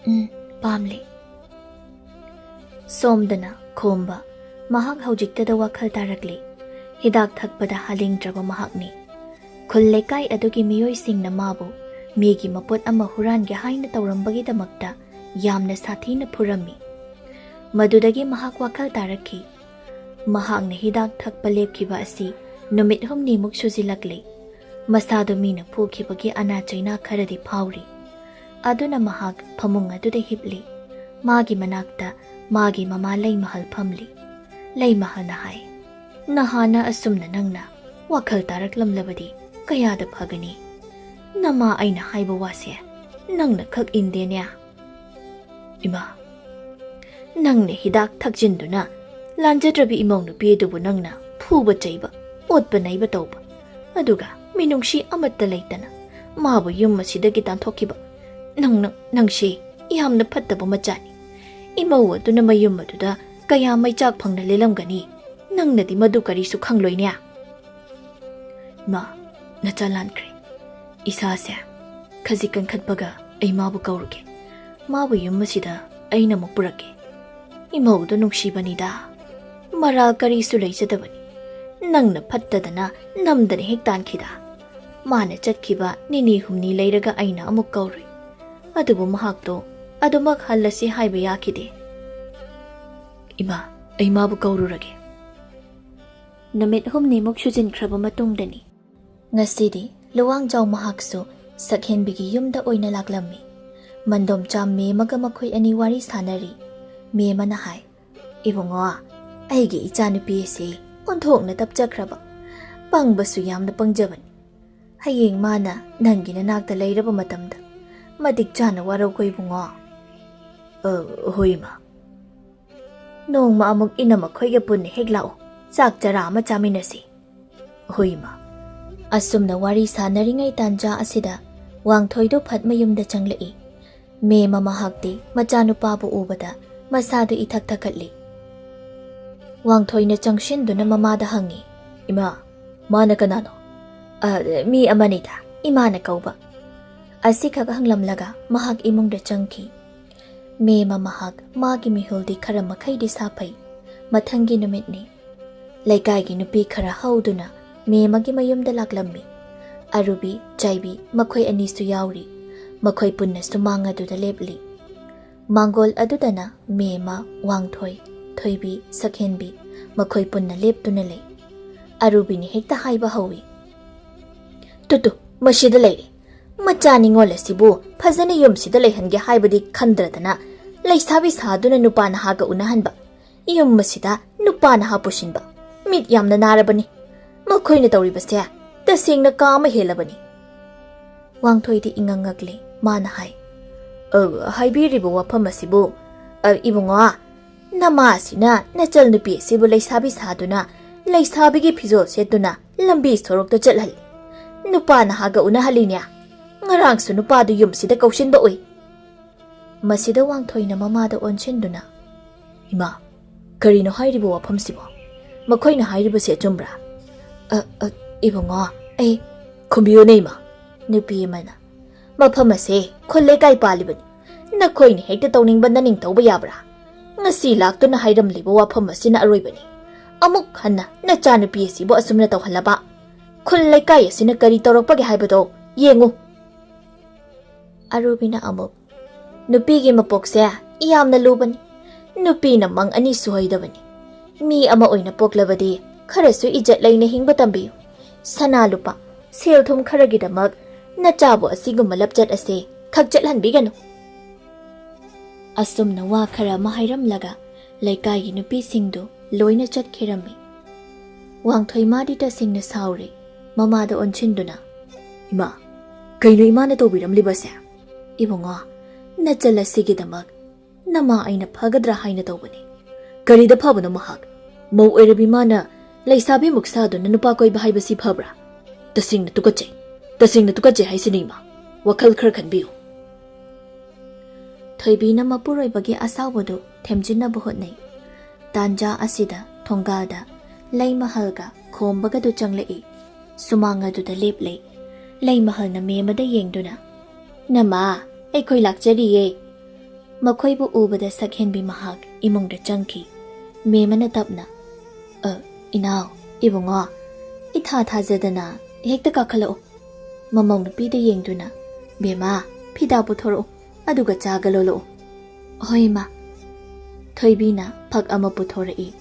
"ꯎꯝ, ꯄꯥꯝꯂꯦ꯫" ꯁꯣꯝꯗꯅ ꯈꯣꯝꯕ ꯃꯍꯥꯛ ꯍꯧꯖꯤꯛꯇꯗ ꯋꯥꯈꯜ ꯇꯥꯔꯛꯂꯤ꯫ ꯍꯤꯗꯥꯛ ꯊꯛꯄꯗ ꯍꯥꯂꯦꯡꯗ꯭ꯔꯕ ꯃꯍꯥꯛꯅꯤ꯫ ꯈꯨꯜ ꯂꯩꯀꯥꯏ ꯑꯗꯨꯒꯤ ꯃꯤꯑꯣꯏꯁꯤꯡꯅ ꯃꯥꯕꯨ ꯃꯤꯒꯤ ꯃꯄꯣꯠ ꯑꯃ ꯍꯨꯔꯥꯟꯒꯦ ꯍꯥꯏꯅ ꯇꯧꯔꯝꯕꯒꯤꯗꯃꯛꯇ ꯌꯥꯝꯅ ꯁꯥꯊꯤꯅ ꯐꯨꯔꯝꯃꯤ꯫ ꯃꯗꯨꯗꯒꯤ ꯃꯍꯥꯛ ꯋꯥꯈꯜ ꯇꯥꯔꯛꯈꯤ꯫ ꯃꯍꯥꯛꯅ ꯍꯤꯗꯥꯛ ꯊꯛꯄ ꯂꯦꯞꯈꯤꯕ ꯑꯁꯤ ꯅꯨꯃꯤꯠ ꯍꯨꯝꯅꯤꯃꯨꯛ ꯁꯨꯖꯤꯜꯂꯛꯂꯦ꯫ ꯃꯁꯥꯗꯨ ꯃꯤꯅ ꯐꯨꯈꯤꯕꯒꯤ ꯑꯅꯥ ꯆꯩꯅꯥ ꯈꯔꯗꯤ ꯐꯥꯎꯔꯤ꯫ ꯑꯗꯨꯅ ꯃꯍꯥꯛ ꯐꯃꯨꯡ ꯑꯗꯨꯗ ꯍꯤꯞꯂꯤ꯫ ꯃꯥꯒꯤ ꯃꯅꯥꯛꯇ ꯃꯥꯒꯤ ꯃꯃꯥ ꯂꯩꯃꯍꯜ ꯐꯝꯂꯤ꯫ ꯂꯩꯃꯍꯜꯅ ꯍꯥꯏ, "ꯅꯍꯥꯟꯅ ꯑꯁꯨꯝꯅ ꯅꯪꯅ ꯋꯥꯈꯜ ꯇꯥꯔꯛꯂꯝꯂꯕꯗꯤ ꯀꯌꯥꯗ ꯐꯒꯅꯤ? ꯅꯃꯥ ꯑꯩꯅ ꯍꯥꯏꯕ ꯋꯥꯁꯦ ꯅꯪꯅ ꯈꯛ ꯏꯟꯗꯦꯅꯦ꯫" "ꯏꯃꯥ, ꯅꯪꯅ ꯍꯤꯗꯥꯛ ꯊꯛꯆꯤꯟꯗꯨꯅ ꯂꯥꯟꯖꯗ꯭ꯔꯕꯤ ꯏꯃꯧ ꯅꯨꯄꯤ ꯑꯗꯨꯕꯨ ꯅꯪꯅ ꯐꯨꯕ ꯆꯩꯕ, ꯑꯣꯠꯄ ꯅꯩꯕ ꯇꯧꯕ, ꯑꯗꯨꯒ ꯃꯤꯅꯨꯡꯁꯤ ꯑꯃꯠꯇ ꯂꯩꯇꯅ ꯃꯥꯕꯨ ꯌꯨꯝ ꯑꯁꯤꯗꯒꯤ ꯇꯥꯟꯊꯣꯛꯈꯤꯕ꯫ ꯅꯪ, ꯅꯪ, ꯅꯪꯁꯤ ꯌꯥꯝꯅ ꯐꯠꯇꯕ ꯃꯆꯥꯅꯤ꯫ ꯏꯃꯧ ꯑꯗꯨꯅ ꯃꯌꯨꯝ ꯑꯗꯨꯗ ꯀꯌꯥ ꯃꯩꯆꯥꯛ ꯐꯪꯅ ꯂꯦꯜꯂꯝꯒꯅꯤ, ꯅꯪꯅꯗꯤ ꯃꯗꯨ ꯀꯔꯤꯁꯨ ꯈꯪꯂꯣꯏꯅꯦ꯫" "ꯃꯥ, ꯅꯆꯥ ꯂꯥꯟꯈ꯭ꯔꯦ꯫ ꯏꯁꯥꯁꯦ ꯈꯖꯤꯛ ꯀꯟꯈꯠꯄꯒ ꯑꯩ ꯃꯥꯕꯨ ꯀꯧꯔꯨꯒꯦ꯫ ꯃꯥꯕꯨ ꯌꯨꯝ ꯑꯁꯤꯗ ꯑꯩꯅ ꯑꯃꯨꯛ ꯄꯨꯔꯛꯀꯦ꯫ ꯏꯃꯧꯗꯣ ꯅꯨꯡꯁꯤꯕꯅꯤꯗ꯫" ꯃꯔꯥꯜ ꯀꯔꯤꯁꯨ ꯂꯩꯖꯗꯕꯅꯤ꯫ ꯅꯪꯅ ꯐꯠꯇꯗꯅ ꯅꯝꯗꯅ ꯍꯦꯛ ꯇꯥꯟꯈꯤꯗ꯫ ꯃꯥꯅ ꯆꯠꯈꯤꯕ ꯅꯤꯅꯤ ꯍꯨꯝꯅꯤ ꯂꯩꯔꯒ ꯑꯩꯅ ꯑꯃꯨꯛ ꯀꯧꯔꯨꯏ꯫ ꯑꯗꯨꯕꯨ ꯃꯍꯥꯛꯇꯣ ꯑꯗꯨꯃꯛ ꯍꯜꯂꯁꯤ ꯍꯥꯏꯕ ꯌꯥꯈꯤꯗꯦ꯫ ꯏꯃꯥ, ꯑꯩ ꯃꯥꯕꯨ ꯀꯧꯔꯨꯔꯒꯦ꯫ ꯅꯨꯃꯤꯠ ꯍꯨꯝꯅꯤꯃꯨꯛ ꯁꯨꯖꯤꯟꯈ꯭ꯔꯕ ꯃꯇꯨꯡꯗꯅꯤ꯫ ꯉꯁꯤꯗꯤ ꯂꯨꯋꯥꯡꯖꯥꯎ ꯃꯍꯥꯛꯁꯨ ꯁꯛꯍꯦꯟꯕꯤꯒꯤ ꯌꯨꯝꯗ ꯑꯣꯏꯅ ꯂꯥꯛꯂꯝꯃꯤ꯫ ꯃꯟꯗꯣꯝꯆꯥ ꯃꯦꯝꯃꯒ ꯃꯈꯣꯏ ꯑꯅꯤ ꯋꯥꯔꯤ ꯁꯥꯟꯅꯔꯤ꯫ ꯃꯦꯝꯃꯅ ꯍꯥꯏ, "ꯏꯕꯨꯡꯉꯣ, ꯑꯩꯒꯤ ꯏꯆꯥꯅꯨꯄꯤ ꯑꯁꯤ ꯑꯣꯟꯊꯣꯛꯅ ꯇꯞꯆꯈ꯭ꯔꯕ, ꯄꯪꯕꯁꯨ ꯌꯥꯝꯅ ꯄꯪꯖꯕꯅꯤ꯫ ꯍꯌꯦꯡ ꯃꯥꯅ ꯅꯪꯒꯤ ꯅꯅꯥꯛꯇ ꯂꯩꯔꯕ ꯃꯇꯝꯗ ꯃꯇꯤꯛ ꯆꯥꯅ ꯋꯥꯔꯧꯀꯣ ꯏꯕꯨꯡꯉꯣ꯫" "ꯑ, ꯍꯣꯏ ꯏꯃꯥ꯫ ꯅꯣꯡꯃ ꯑꯃꯨꯛ ꯏꯅꯝꯃꯈꯣꯏꯒ ꯄꯨꯟꯅ ꯍꯦꯛ ꯂꯥꯛꯎ, ꯆꯥꯛ ꯆꯔꯥ ꯑꯃ ꯆꯥꯃꯤꯟꯅꯁꯤ꯫" "ꯍꯣꯏ ꯏꯃꯥ꯫" ꯑꯁꯨꯝꯅ ꯋꯥꯔꯤ ꯁꯥꯟꯅꯔꯤꯉꯩ ꯇꯥꯟꯖꯥ ꯑꯁꯤꯗ ꯋꯥꯡꯊꯣꯏꯗꯨ ꯐꯠ ꯃꯌꯨꯝꯗ ꯆꯪꯂꯛꯏ꯫ ꯃꯦꯝꯃ ꯃꯍꯥꯛꯇꯤ ꯃꯆꯥꯅꯨꯄꯥꯕꯨ ꯎꯕꯗ ꯃꯁꯥꯗꯨ ꯏꯊꯛ ꯊꯛꯀꯠꯂꯤ꯫ ꯋꯥꯡꯊꯣꯏꯅ ꯆꯪꯁꯤꯟꯗꯨꯅ ꯃꯃꯥꯗ ꯍꯪꯉꯤ, "ꯏꯃꯥ, ꯃꯥꯅ ꯀꯅꯥꯅꯣ?" "ꯑ, ꯃꯤ ꯑꯃꯅꯤꯗ, ꯏꯃꯥꯅ ꯀꯧꯕ꯫" ꯑꯁꯤꯈꯛ ꯍꯪꯂꯝꯂꯒ ꯃꯍꯥꯛ ꯏꯃꯨꯡꯗ ꯆꯪꯈꯤ꯫ ꯃꯦꯝꯃ ꯃꯍꯥꯛ ꯃꯥꯒꯤ ꯃꯤꯍꯨꯜꯗꯤ ꯈꯔ ꯃꯈꯩꯗꯤ ꯁꯥꯐꯩ꯫ ꯃꯊꯪꯒꯤ ꯅꯨꯃꯤꯠꯅꯤ꯫ ꯂꯩꯀꯥꯏꯒꯤ ꯅꯨꯄꯤ ꯈꯔ ꯍꯧꯗꯨꯅ ꯃꯦꯝꯃꯒꯤ ꯃꯌꯨꯝꯗ ꯂꯥꯛꯂꯝꯃꯤ꯫ ꯑꯔꯨꯕꯤ, ꯆꯥꯏꯕꯤ ꯃꯈꯣꯏ ꯑꯅꯤꯁꯨ ꯌꯥꯎꯔꯤ꯫ ꯃꯈꯣꯏ ꯄꯨꯟꯅ ꯁꯨꯃꯥꯡ ꯑꯗꯨꯗ ꯂꯦꯞꯂꯤ꯫ ꯃꯥꯡꯒꯣꯜ ꯑꯗꯨꯗꯅ ꯃꯦꯝꯃ, ꯋꯥꯡꯊꯣꯏ, ꯊꯣꯏꯕꯤ, ꯁꯛꯍꯦꯟꯕꯤ ꯃꯈꯣꯏ ꯄꯨꯟꯅ ꯂꯦꯞꯇꯨꯅ ꯂꯩ꯫ ꯑꯔꯨꯕꯤꯅ ꯍꯦꯛꯇ ꯍꯥꯏꯕ ꯍꯧꯏ, "ꯇꯨ ꯇꯨ, ꯃꯁꯤꯗ ꯂꯩꯔꯦ꯫ ꯃꯆꯥ ꯅꯤꯉꯣꯜ ꯑꯁꯤꯕꯨ ꯐꯖꯅ ꯌꯨꯝꯁꯤꯗ ꯂꯩꯍꯟꯒꯦ ꯍꯥꯏꯕꯗꯤ ꯈꯟꯗ꯭ꯔꯗꯅ ꯂꯩꯁꯥꯕꯤ ꯁꯥꯗꯨꯅ ꯅꯨꯄꯥ ꯅꯍꯥꯒ ꯎꯅꯍꯟꯕ꯫ ꯌꯨꯝ ꯑꯁꯤꯗ ꯅꯨꯄꯥ ꯅꯍꯥ ꯄꯨꯁꯤꯟꯕ꯫ ꯃꯤꯠ ꯌꯥꯝꯅ ꯅꯥꯔꯕꯅꯤ꯫ ꯃꯈꯣꯏꯅ ꯇꯧꯔꯤꯕꯁꯦ ꯇꯁꯦꯡꯅ ꯀꯥ ꯑꯃ ꯍꯦꯜꯂꯕꯅꯤ꯫" ꯋꯥꯡꯊꯣꯏꯗꯤ ꯏꯉꯛ ꯉꯛꯂꯦ꯫ ꯃꯥꯅ ꯍꯥꯏ, "ꯑ, ꯍꯥꯏꯕꯤꯔꯤꯕ ꯋꯥꯐꯝ ꯑꯁꯤꯕꯨ, ꯑ, ꯏꯕꯨꯡꯉꯣ, ꯅꯃꯥꯁꯤꯅ ꯅꯆꯜ ꯅꯨꯄꯤ ꯑꯁꯤꯕꯨ ꯂꯩꯁꯥꯕꯤ ꯁꯥꯗꯨꯅ, ꯂꯩꯁꯥꯕꯤꯒꯤ ꯐꯤꯖꯣꯜ ꯁꯦꯠꯇꯨꯅ ꯂꯝꯕꯤ ꯁꯣꯔꯣꯛꯇ ꯆꯠꯍꯜꯂꯤ꯫ ꯅꯨꯄꯥ ꯅꯍꯥꯒ ꯎꯅꯍꯜꯂꯤꯅꯦ꯫ ꯉꯔꯥꯡꯁꯨ ꯅꯨꯄꯥꯗꯨ ꯌꯨꯝꯁꯤꯗ ꯀꯧꯁꯤꯟꯕ ꯎꯏ꯫" ꯃꯁꯤꯗ ꯋꯥꯡꯊꯣꯏꯅ ꯃꯃꯥꯗ ꯑꯣꯟꯁꯤꯟꯗꯨꯅ, "ꯏꯃꯥ, ꯀꯔꯤꯅꯣ ꯍꯥꯏꯔꯤꯕ ꯋꯥꯐꯝꯁꯤꯕꯣ? ꯃꯈꯣꯏꯅ ꯍꯥꯏꯔꯤꯕꯁꯤ ꯑꯆꯨꯝꯕ꯭ꯔꯥ?" "ꯑ, ꯑ, ꯏꯕꯨꯡꯉꯣ, ꯑꯩ ꯈꯨꯝꯕꯤꯌꯨꯅꯦ ꯏꯃꯥ꯫" ꯅꯨꯄꯤ ꯑꯃꯅ, "ꯃꯐꯝ ꯑꯁꯦ ꯈꯨꯜ ꯂꯩꯀꯥꯏ ꯄꯥꯜꯂꯤꯕꯅꯤ꯫ ꯅꯈꯣꯏꯅ ꯍꯦꯛꯇ ꯇꯧꯅꯤꯡꯕ ꯅꯅꯤꯡ ꯇꯧꯕ ꯌꯥꯕ꯭ꯔꯥ? ꯉꯁꯤ ꯂꯥꯛꯇꯨꯅ ꯍꯥꯏꯔꯝꯂꯤꯕ ꯋꯥꯐꯝ ꯑꯁꯤꯅ ꯑꯔꯣꯏꯕꯅꯤ꯫ ꯑꯃꯨꯛ ꯍꯟꯅ ꯅꯆꯥꯅꯨꯄꯤ ꯑꯁꯤꯕꯨ ꯑꯁꯨꯝꯅ ꯇꯧꯍꯜꯂꯕ, ꯈꯨꯜ ꯂꯩꯀꯥꯏ ꯑꯁꯤꯅ ꯀꯔꯤ ꯇꯧꯔꯛꯄꯒꯦ ꯍꯥꯏꯕꯗꯣ ꯌꯦꯡꯉꯨ꯫ ꯑꯔꯨꯕꯤꯅ ꯑꯃꯨꯛ, "ꯅꯨꯄꯤꯒꯤ ꯃꯄꯣꯛꯁꯦ ꯌꯥꯝꯅ ꯂꯨꯕꯅꯤ꯫ ꯅꯨꯄꯤꯅ ꯃꯪ ꯑꯅꯤ ꯁꯨꯍꯩꯗꯕꯅꯤ꯫ ꯃꯤ ꯑꯃ ꯑꯣꯏꯅ ꯄꯣꯛꯂꯕꯗꯤ ꯈꯔꯁꯨ ꯏꯖꯠ ꯂꯩꯅ ꯍꯤꯡꯕ ꯇꯝꯕꯤꯌꯨ꯫ ꯁꯅꯥ ꯂꯨꯄꯥ, ꯁꯦꯜ ꯊꯨꯝ ꯈꯔꯒꯤꯗꯃꯛ ꯅꯆꯥꯕꯨ ꯑꯁꯤꯒꯨꯝꯕ ꯂꯞꯆꯠ ꯑꯁꯦ ꯈꯛꯆꯠꯍꯟꯕꯤꯒꯅꯨ"꯫ ꯑꯁꯨꯝꯅ ꯋꯥ ꯈꯔ ꯑꯃ ꯍꯥꯏꯔꯝꯂꯒ ꯂꯩꯀꯥꯏꯒꯤ ꯅꯨꯄꯤꯁꯤꯡꯗꯨ ꯂꯣꯏꯅ ꯆꯠꯈꯤꯔꯝꯃꯤ꯫ ꯋꯥꯡꯊꯣꯏꯃꯥꯗꯤ ꯇꯁꯦꯡꯅ ꯁꯥꯎꯔꯦ꯫ ꯃꯃꯥꯗ ꯑꯣꯟꯁꯤꯟꯗꯨꯅ, "ꯏꯃꯥ, ꯀꯩꯅꯣ ꯏꯃꯥꯅ ꯇꯧꯕꯤꯔꯝꯂꯤꯕꯁꯦ?" "ꯏꯕꯨꯡꯉꯣ, ꯅꯆꯜ ꯑꯁꯤꯒꯤꯗꯃꯛ ꯅꯃꯥ ꯑꯩꯅ ꯐꯒꯗ꯭ꯔꯥ ꯍꯥꯏꯅ ꯇꯧꯕꯅꯤ꯫ ꯀꯔꯤꯗ ꯐꯕꯅꯣ ꯃꯍꯥꯛ? ꯃꯧ ꯑꯣꯏꯔꯕꯤ ꯃꯥꯅ ꯂꯩꯁꯥꯕꯤꯃꯨꯛ ꯁꯥꯗꯨꯅ ꯅꯨꯄꯥ ꯀꯣꯏꯕ ꯍꯥꯏꯕꯁꯤ ꯐꯕ꯭ꯔꯥ? ꯇꯁꯦꯡꯅ ꯇꯨꯀꯠꯆꯩ, ꯇꯁꯦꯡꯅ ꯇꯨꯀꯠꯆꯩ ꯍꯥꯏꯁꯤꯅꯤ ꯏꯃꯥ꯫ ꯋꯥꯈꯜ ꯈꯔ ꯈꯟꯕꯤꯌꯨ"꯫ ꯊꯣꯏꯕꯤꯅ ꯃꯄꯨꯔꯣꯏꯕꯒꯤ ꯑꯁꯥꯎꯕꯗꯨ ꯊꯦꯝꯖꯤꯟꯅꯕ ꯍꯣꯠꯅꯩ꯫ ꯇꯥꯟꯖꯥ ꯑꯁꯤꯗ ꯊꯣꯡꯒꯥꯜꯗ ꯂꯩꯃꯍꯜꯒ ꯈꯣꯝꯕꯒꯗꯨ ꯆꯪꯂꯛꯏ꯫ ꯁꯨꯃꯥꯡ ꯑꯗꯨꯗ ꯂꯦꯞꯂꯦ꯫ ꯂꯩꯃꯍꯜꯅ ꯃꯦꯃꯗ ꯌꯦꯡꯗꯨꯅ, "ꯅꯃꯥ, ꯑꯩꯈꯣꯏ ꯂꯥꯛꯆꯔꯤꯌꯦ"꯫ ꯃꯈꯣꯏꯕꯨ ꯎꯕꯗ ꯁꯛꯍꯦꯟꯕꯤ ꯃꯍꯥꯛ ꯏꯃꯨꯡꯗ ꯆꯪꯈꯤ꯫ ꯃꯦꯃꯅ ꯇꯞꯅ, "ꯑ, ꯏꯅꯥꯎ, ꯏꯕꯨꯡꯉꯣ, ꯏꯊꯥ ꯊꯥꯖꯗꯅ ꯍꯦꯛꯇ ꯀꯥꯈꯠꯂꯛꯎ"꯫ ꯃꯃꯧ ꯅꯨꯄꯤꯗ ꯌꯦꯡꯗꯨꯅ, "ꯕꯦꯝꯃ, ꯐꯤꯗꯥ ꯄꯨꯊꯣꯔꯛꯎ, ꯑꯗꯨꯒ ꯆꯥꯒ ꯂꯣꯜꯂꯛꯎ"꯫ "ꯍꯣꯏ, ꯏꯃꯥ"꯫ ꯊꯣꯏꯕꯤꯅ ꯐꯛ ꯑꯃ ꯄꯨꯊꯣꯔꯛꯏ꯫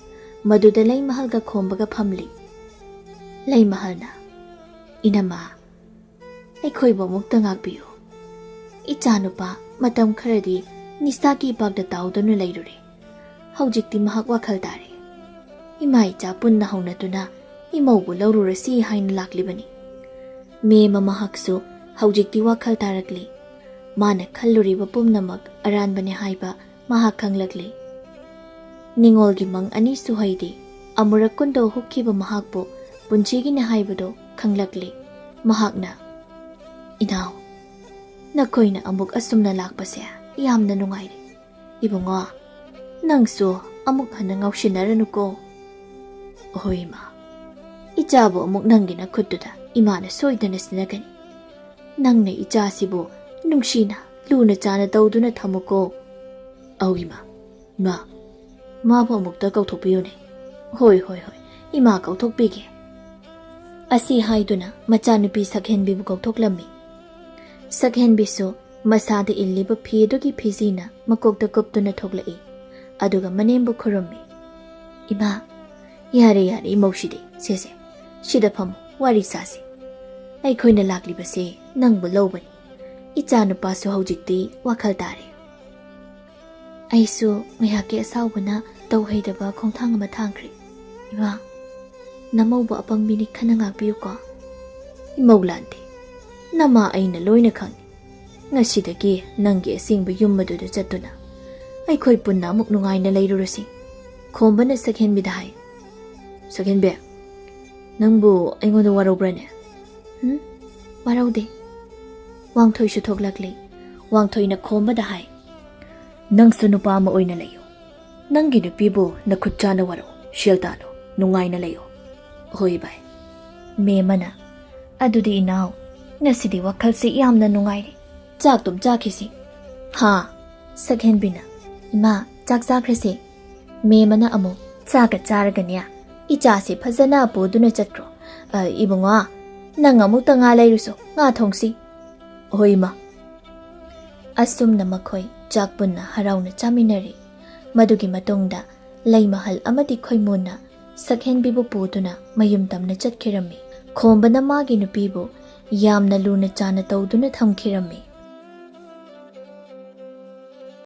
ꯃꯗꯨꯗ ꯂꯩꯃꯍꯜꯒ ꯈꯣꯝꯕꯒ ꯐꯝꯂꯤ꯫ ꯂꯩꯃꯍꯜꯅ, "ꯏꯅꯝꯃ, ꯑꯩꯈꯣꯏꯕꯨ ꯑꯃꯨꯛꯇ ꯉꯥꯛꯄꯤꯌꯨ꯫ ꯏꯆꯥꯅꯨꯄꯥ ꯃꯇꯝ ꯈꯔꯗꯤ ꯅꯤꯁꯥꯒꯤ ꯏꯄꯥꯛꯇ ꯇꯥꯎꯗꯨꯅ ꯂꯩꯔꯨꯔꯦ꯫ ꯍꯧꯖꯤꯛꯇꯤ ꯃꯍꯥꯛ ꯋꯥꯈꯜ ꯇꯥꯔꯦ꯫ ꯏꯃꯥ ꯏꯆꯥ ꯄꯨꯟꯅ ꯍꯧꯅꯗꯨꯅ ꯏꯃꯧꯕꯨ ꯂꯧꯔꯨꯔꯁꯤ ꯍꯥꯏꯅ ꯂꯥꯛꯂꯤꯕꯅꯤ"꯫ ꯃꯦꯃ ꯃꯍꯥꯛꯁꯨ ꯍꯧꯖꯤꯛꯇꯤ ꯋꯥꯈꯜ ꯇꯥꯔꯛꯂꯤ꯫ ꯃꯥꯅ ꯈꯜꯂꯨꯔꯤꯕ ꯄꯨꯝꯅꯃꯛ ꯑꯔꯥꯟꯕꯅꯤ ꯍꯥꯏꯕ ꯃꯍꯥꯛ ꯈꯪꯂꯛꯂꯤ꯫ ꯅꯤꯉꯣꯜꯒꯤ ꯃꯪ ꯑꯅꯤ ꯁꯨꯍꯩꯗꯤ ꯑꯃꯨꯔꯛ ꯀꯨꯟꯗꯣ ꯍꯨꯛꯈꯤꯕ ꯃꯍꯥꯛꯄꯨ ꯄꯨꯟꯁꯤꯒꯤꯅꯤ ꯍꯥꯏꯕꯗꯨ ꯈꯪꯂꯛꯂꯤ꯫ ꯃꯍꯥꯛꯅ, "ꯏꯅꯥꯎ, ꯅꯈꯣꯏꯅ ꯑꯃꯨꯛ ꯑꯁꯨꯝꯅ ꯂꯥꯛꯄꯁꯦ ꯌꯥꯝꯅ ꯅꯨꯡꯉꯥꯏꯔꯦ꯫ ꯏꯕꯨꯡꯉꯣ, ꯅꯪꯁꯨ ꯑꯃꯨꯛ ꯍꯟꯅ ꯉꯥꯎꯁꯤꯟꯅꯔꯅꯨꯀꯣ"꯫ "ꯑꯍꯣꯏ ꯏꯃꯥ, ꯏꯆꯥꯕꯨ ꯑꯃꯨꯛ ꯅꯪꯒꯤ ꯅꯈꯨꯠꯇꯨꯗ ꯏꯃꯥꯅ ꯁꯣꯏꯗꯅ ꯁꯤꯟꯅꯒꯅꯤ꯫ ꯅꯪꯅ ꯏꯆꯥꯁꯤꯕꯨ ꯅꯨꯡꯁꯤꯅ ꯂꯨꯅ ꯆꯥꯅ ꯇꯧꯗꯨꯅ ꯊꯝꯃꯨꯀꯣ"꯫ "ꯑꯧ ꯏꯃꯥ, ꯏꯃꯥ, ꯃꯥꯕꯨ ꯑꯃꯨꯛꯇ ꯀꯧꯊꯣꯛꯄꯤꯌꯨꯅꯦ꯫ "ꯍꯣꯏ, ꯍꯣꯏ, ꯍꯣꯏ, ꯏꯃꯥ ꯀꯧꯊꯣꯛꯄꯤꯒꯦ"꯫ ꯑꯁꯤ ꯍꯥꯏꯗꯨꯅ ꯃꯆꯥꯅꯨꯄꯤ ꯁꯛꯍꯦꯟꯕꯤꯕꯨ ꯀꯧꯊꯣꯛꯂꯝꯃꯤ꯫ ꯁꯛꯍꯦꯟꯕꯤꯁꯨ ꯃꯁꯥꯗ ꯏꯜꯂꯤꯕ ꯐꯤ ꯑꯗꯨꯒꯤ ꯐꯤꯖꯤꯅ ꯃꯀꯣꯛꯇ ꯀꯨꯞꯇꯨꯅ ꯊꯣꯛꯂꯛꯏ꯫ ꯑꯗꯨꯒ ꯃꯅꯦꯝꯕꯨ ꯈꯨꯔꯨꯝꯃꯤ꯫ "ꯏꯃꯥ, ꯌꯥꯔꯦ, ꯌꯥꯔꯦ, ꯏꯃꯧꯁꯤꯗꯤ꯫ ꯁꯦ, ꯁꯦ, ꯁꯤꯗ ꯐꯝꯃꯨ, ꯋꯥꯔꯤ ꯁꯥꯁꯤ꯫ ꯑꯩꯈꯣꯏꯅ ꯂꯥꯛꯂꯤꯕꯁꯦ ꯅꯪꯕꯨ ꯂꯧꯕꯅꯤ꯫ ꯏꯆꯥ ꯅꯨꯄꯥꯁꯨ ꯍꯧꯖꯤꯛꯇꯤ ꯋꯥꯈꯜ ꯇꯥꯔꯦ"꯫ ꯑꯩꯁꯨ ꯉꯥꯏꯍꯥꯛꯀꯤ ꯑꯁꯥꯎꯕꯅ ꯇꯧꯍꯩꯗꯕ ꯈꯣꯡꯊꯥꯡ ꯑꯃ ꯊꯥꯡꯈ꯭ꯔꯦ꯫ "ꯏꯃꯥ, ꯅꯃꯧꯕ ꯑꯄꯪꯕꯤꯅꯤ, ꯈꯟꯅ ꯉꯥꯛꯄꯤꯌꯨꯀꯣ"꯫ "ꯏꯃꯧ ꯂꯥꯟꯗꯦ, ꯅꯃꯥ ꯑꯩꯅ ꯂꯣꯏꯅ ꯈꯪꯏ꯫ ꯉꯁꯤꯗꯒꯤ ꯅꯪꯒꯤ ꯑꯁꯦꯡꯕ ꯌꯨꯝ ꯑꯗꯨꯗ ꯆꯠꯇꯨꯅ ꯑꯩꯈꯣꯏ ꯄꯨꯟꯅ ꯑꯃꯨꯛ ꯅꯨꯡꯉꯥꯏꯅ ꯂꯩꯔꯨꯔꯁꯤ"꯫ ꯈꯣꯝꯕꯅ ꯁꯛꯍꯦꯟꯕꯤꯗ ꯍꯥꯏ꯫ "ꯁꯛꯍꯦꯟꯕꯤ, ꯅꯪꯕꯨ ꯑꯩꯉꯣꯟꯗ ꯋꯥꯔꯧꯕ꯭ꯔꯅꯦ?" "ꯎꯝ, ꯋꯥꯔꯧꯗꯦ"꯫ ꯋꯥꯡꯊꯣꯏꯁꯨ ꯊꯣꯛꯂꯛꯂꯦ꯫ ꯋꯥꯡꯊꯣꯏꯅ ꯈꯣꯝꯕꯗ ꯍꯥꯏ꯫ "ꯅꯪꯁꯨ ꯅꯨꯄꯥ ꯑꯃ ꯑꯣꯏꯅ ꯂꯩꯌꯨ꯫ ꯅꯪꯒꯤ ꯅꯨꯄꯤꯕꯨ ꯅꯈꯨꯠ ꯆꯥꯅ ꯋꯥꯔꯧ, ꯁꯦꯜ ꯇꯥꯜꯂꯨ, ꯅꯨꯡꯉꯥꯏꯅ ꯂꯩꯌꯨ"꯫ "ꯍꯣꯏ ꯚꯥꯏ"꯫ ꯃꯦꯃꯅ, "ꯑꯗꯨꯗꯤ ꯏꯅꯥꯎ, ꯉꯁꯤꯗꯤ ꯋꯥꯈꯜꯁꯦ ꯌꯥꯝꯅ ꯅꯨꯡꯉꯥꯏꯔꯦ꯫ ꯆꯥꯛꯇꯨꯝ ꯆꯥꯈꯤꯁꯤ"꯫ "ꯍꯥ"꯫ ꯁꯛꯍꯦꯟꯕꯤꯅ, "ꯏꯃꯥ, ꯆꯥꯛ ꯆꯥꯈ꯭ꯔꯁꯦ"꯫ ꯃꯦꯃꯅ ꯑꯃꯨꯛ, "ꯆꯥꯛꯀ ꯆꯥꯔꯒꯅꯦ, ꯏꯆꯥꯁꯦ ꯐꯖꯅ ꯄꯨꯗꯨꯅ ꯆꯠꯈ꯭ꯔꯣ꯫ ꯑ, ꯏꯕꯨꯡꯉꯣ, ꯅꯪ ꯑꯃꯨꯛꯇ ꯉꯥ ꯂꯩꯔꯨꯁꯣ, ꯉꯥ ꯊꯣꯡꯁꯤ"꯫ "ꯍꯣꯏ, ꯏꯃꯥ"꯫ ꯑꯁꯨꯝꯅ ꯃꯈꯣꯏ ꯆꯥꯛ ꯄꯨꯟꯅ ꯍꯔꯥꯎꯅ ꯆꯥꯃꯤꯟꯅꯔꯦ꯫ ꯃꯗꯨꯒꯤ ꯃꯇꯨꯡꯗ ꯂꯩꯃꯍꯜ ꯑꯃꯗꯤ ꯈꯣꯏꯃꯨꯅ ꯁꯛꯍꯦꯟꯕꯤꯕꯨ ꯄꯨꯗꯨꯅ ꯃꯌꯨꯝ ꯇꯝꯅ ꯆꯠꯈꯤꯔꯝꯃꯤ꯫ ꯈꯣꯝꯕꯅ ꯃꯥꯒꯤ ꯅꯨꯄꯤꯕꯨ ꯌꯥꯝꯅ ꯂꯨꯅ ꯆꯥꯅ ꯇꯧꯗꯨꯅ ꯊꯝꯈꯤꯔꯝꯃꯤ꯫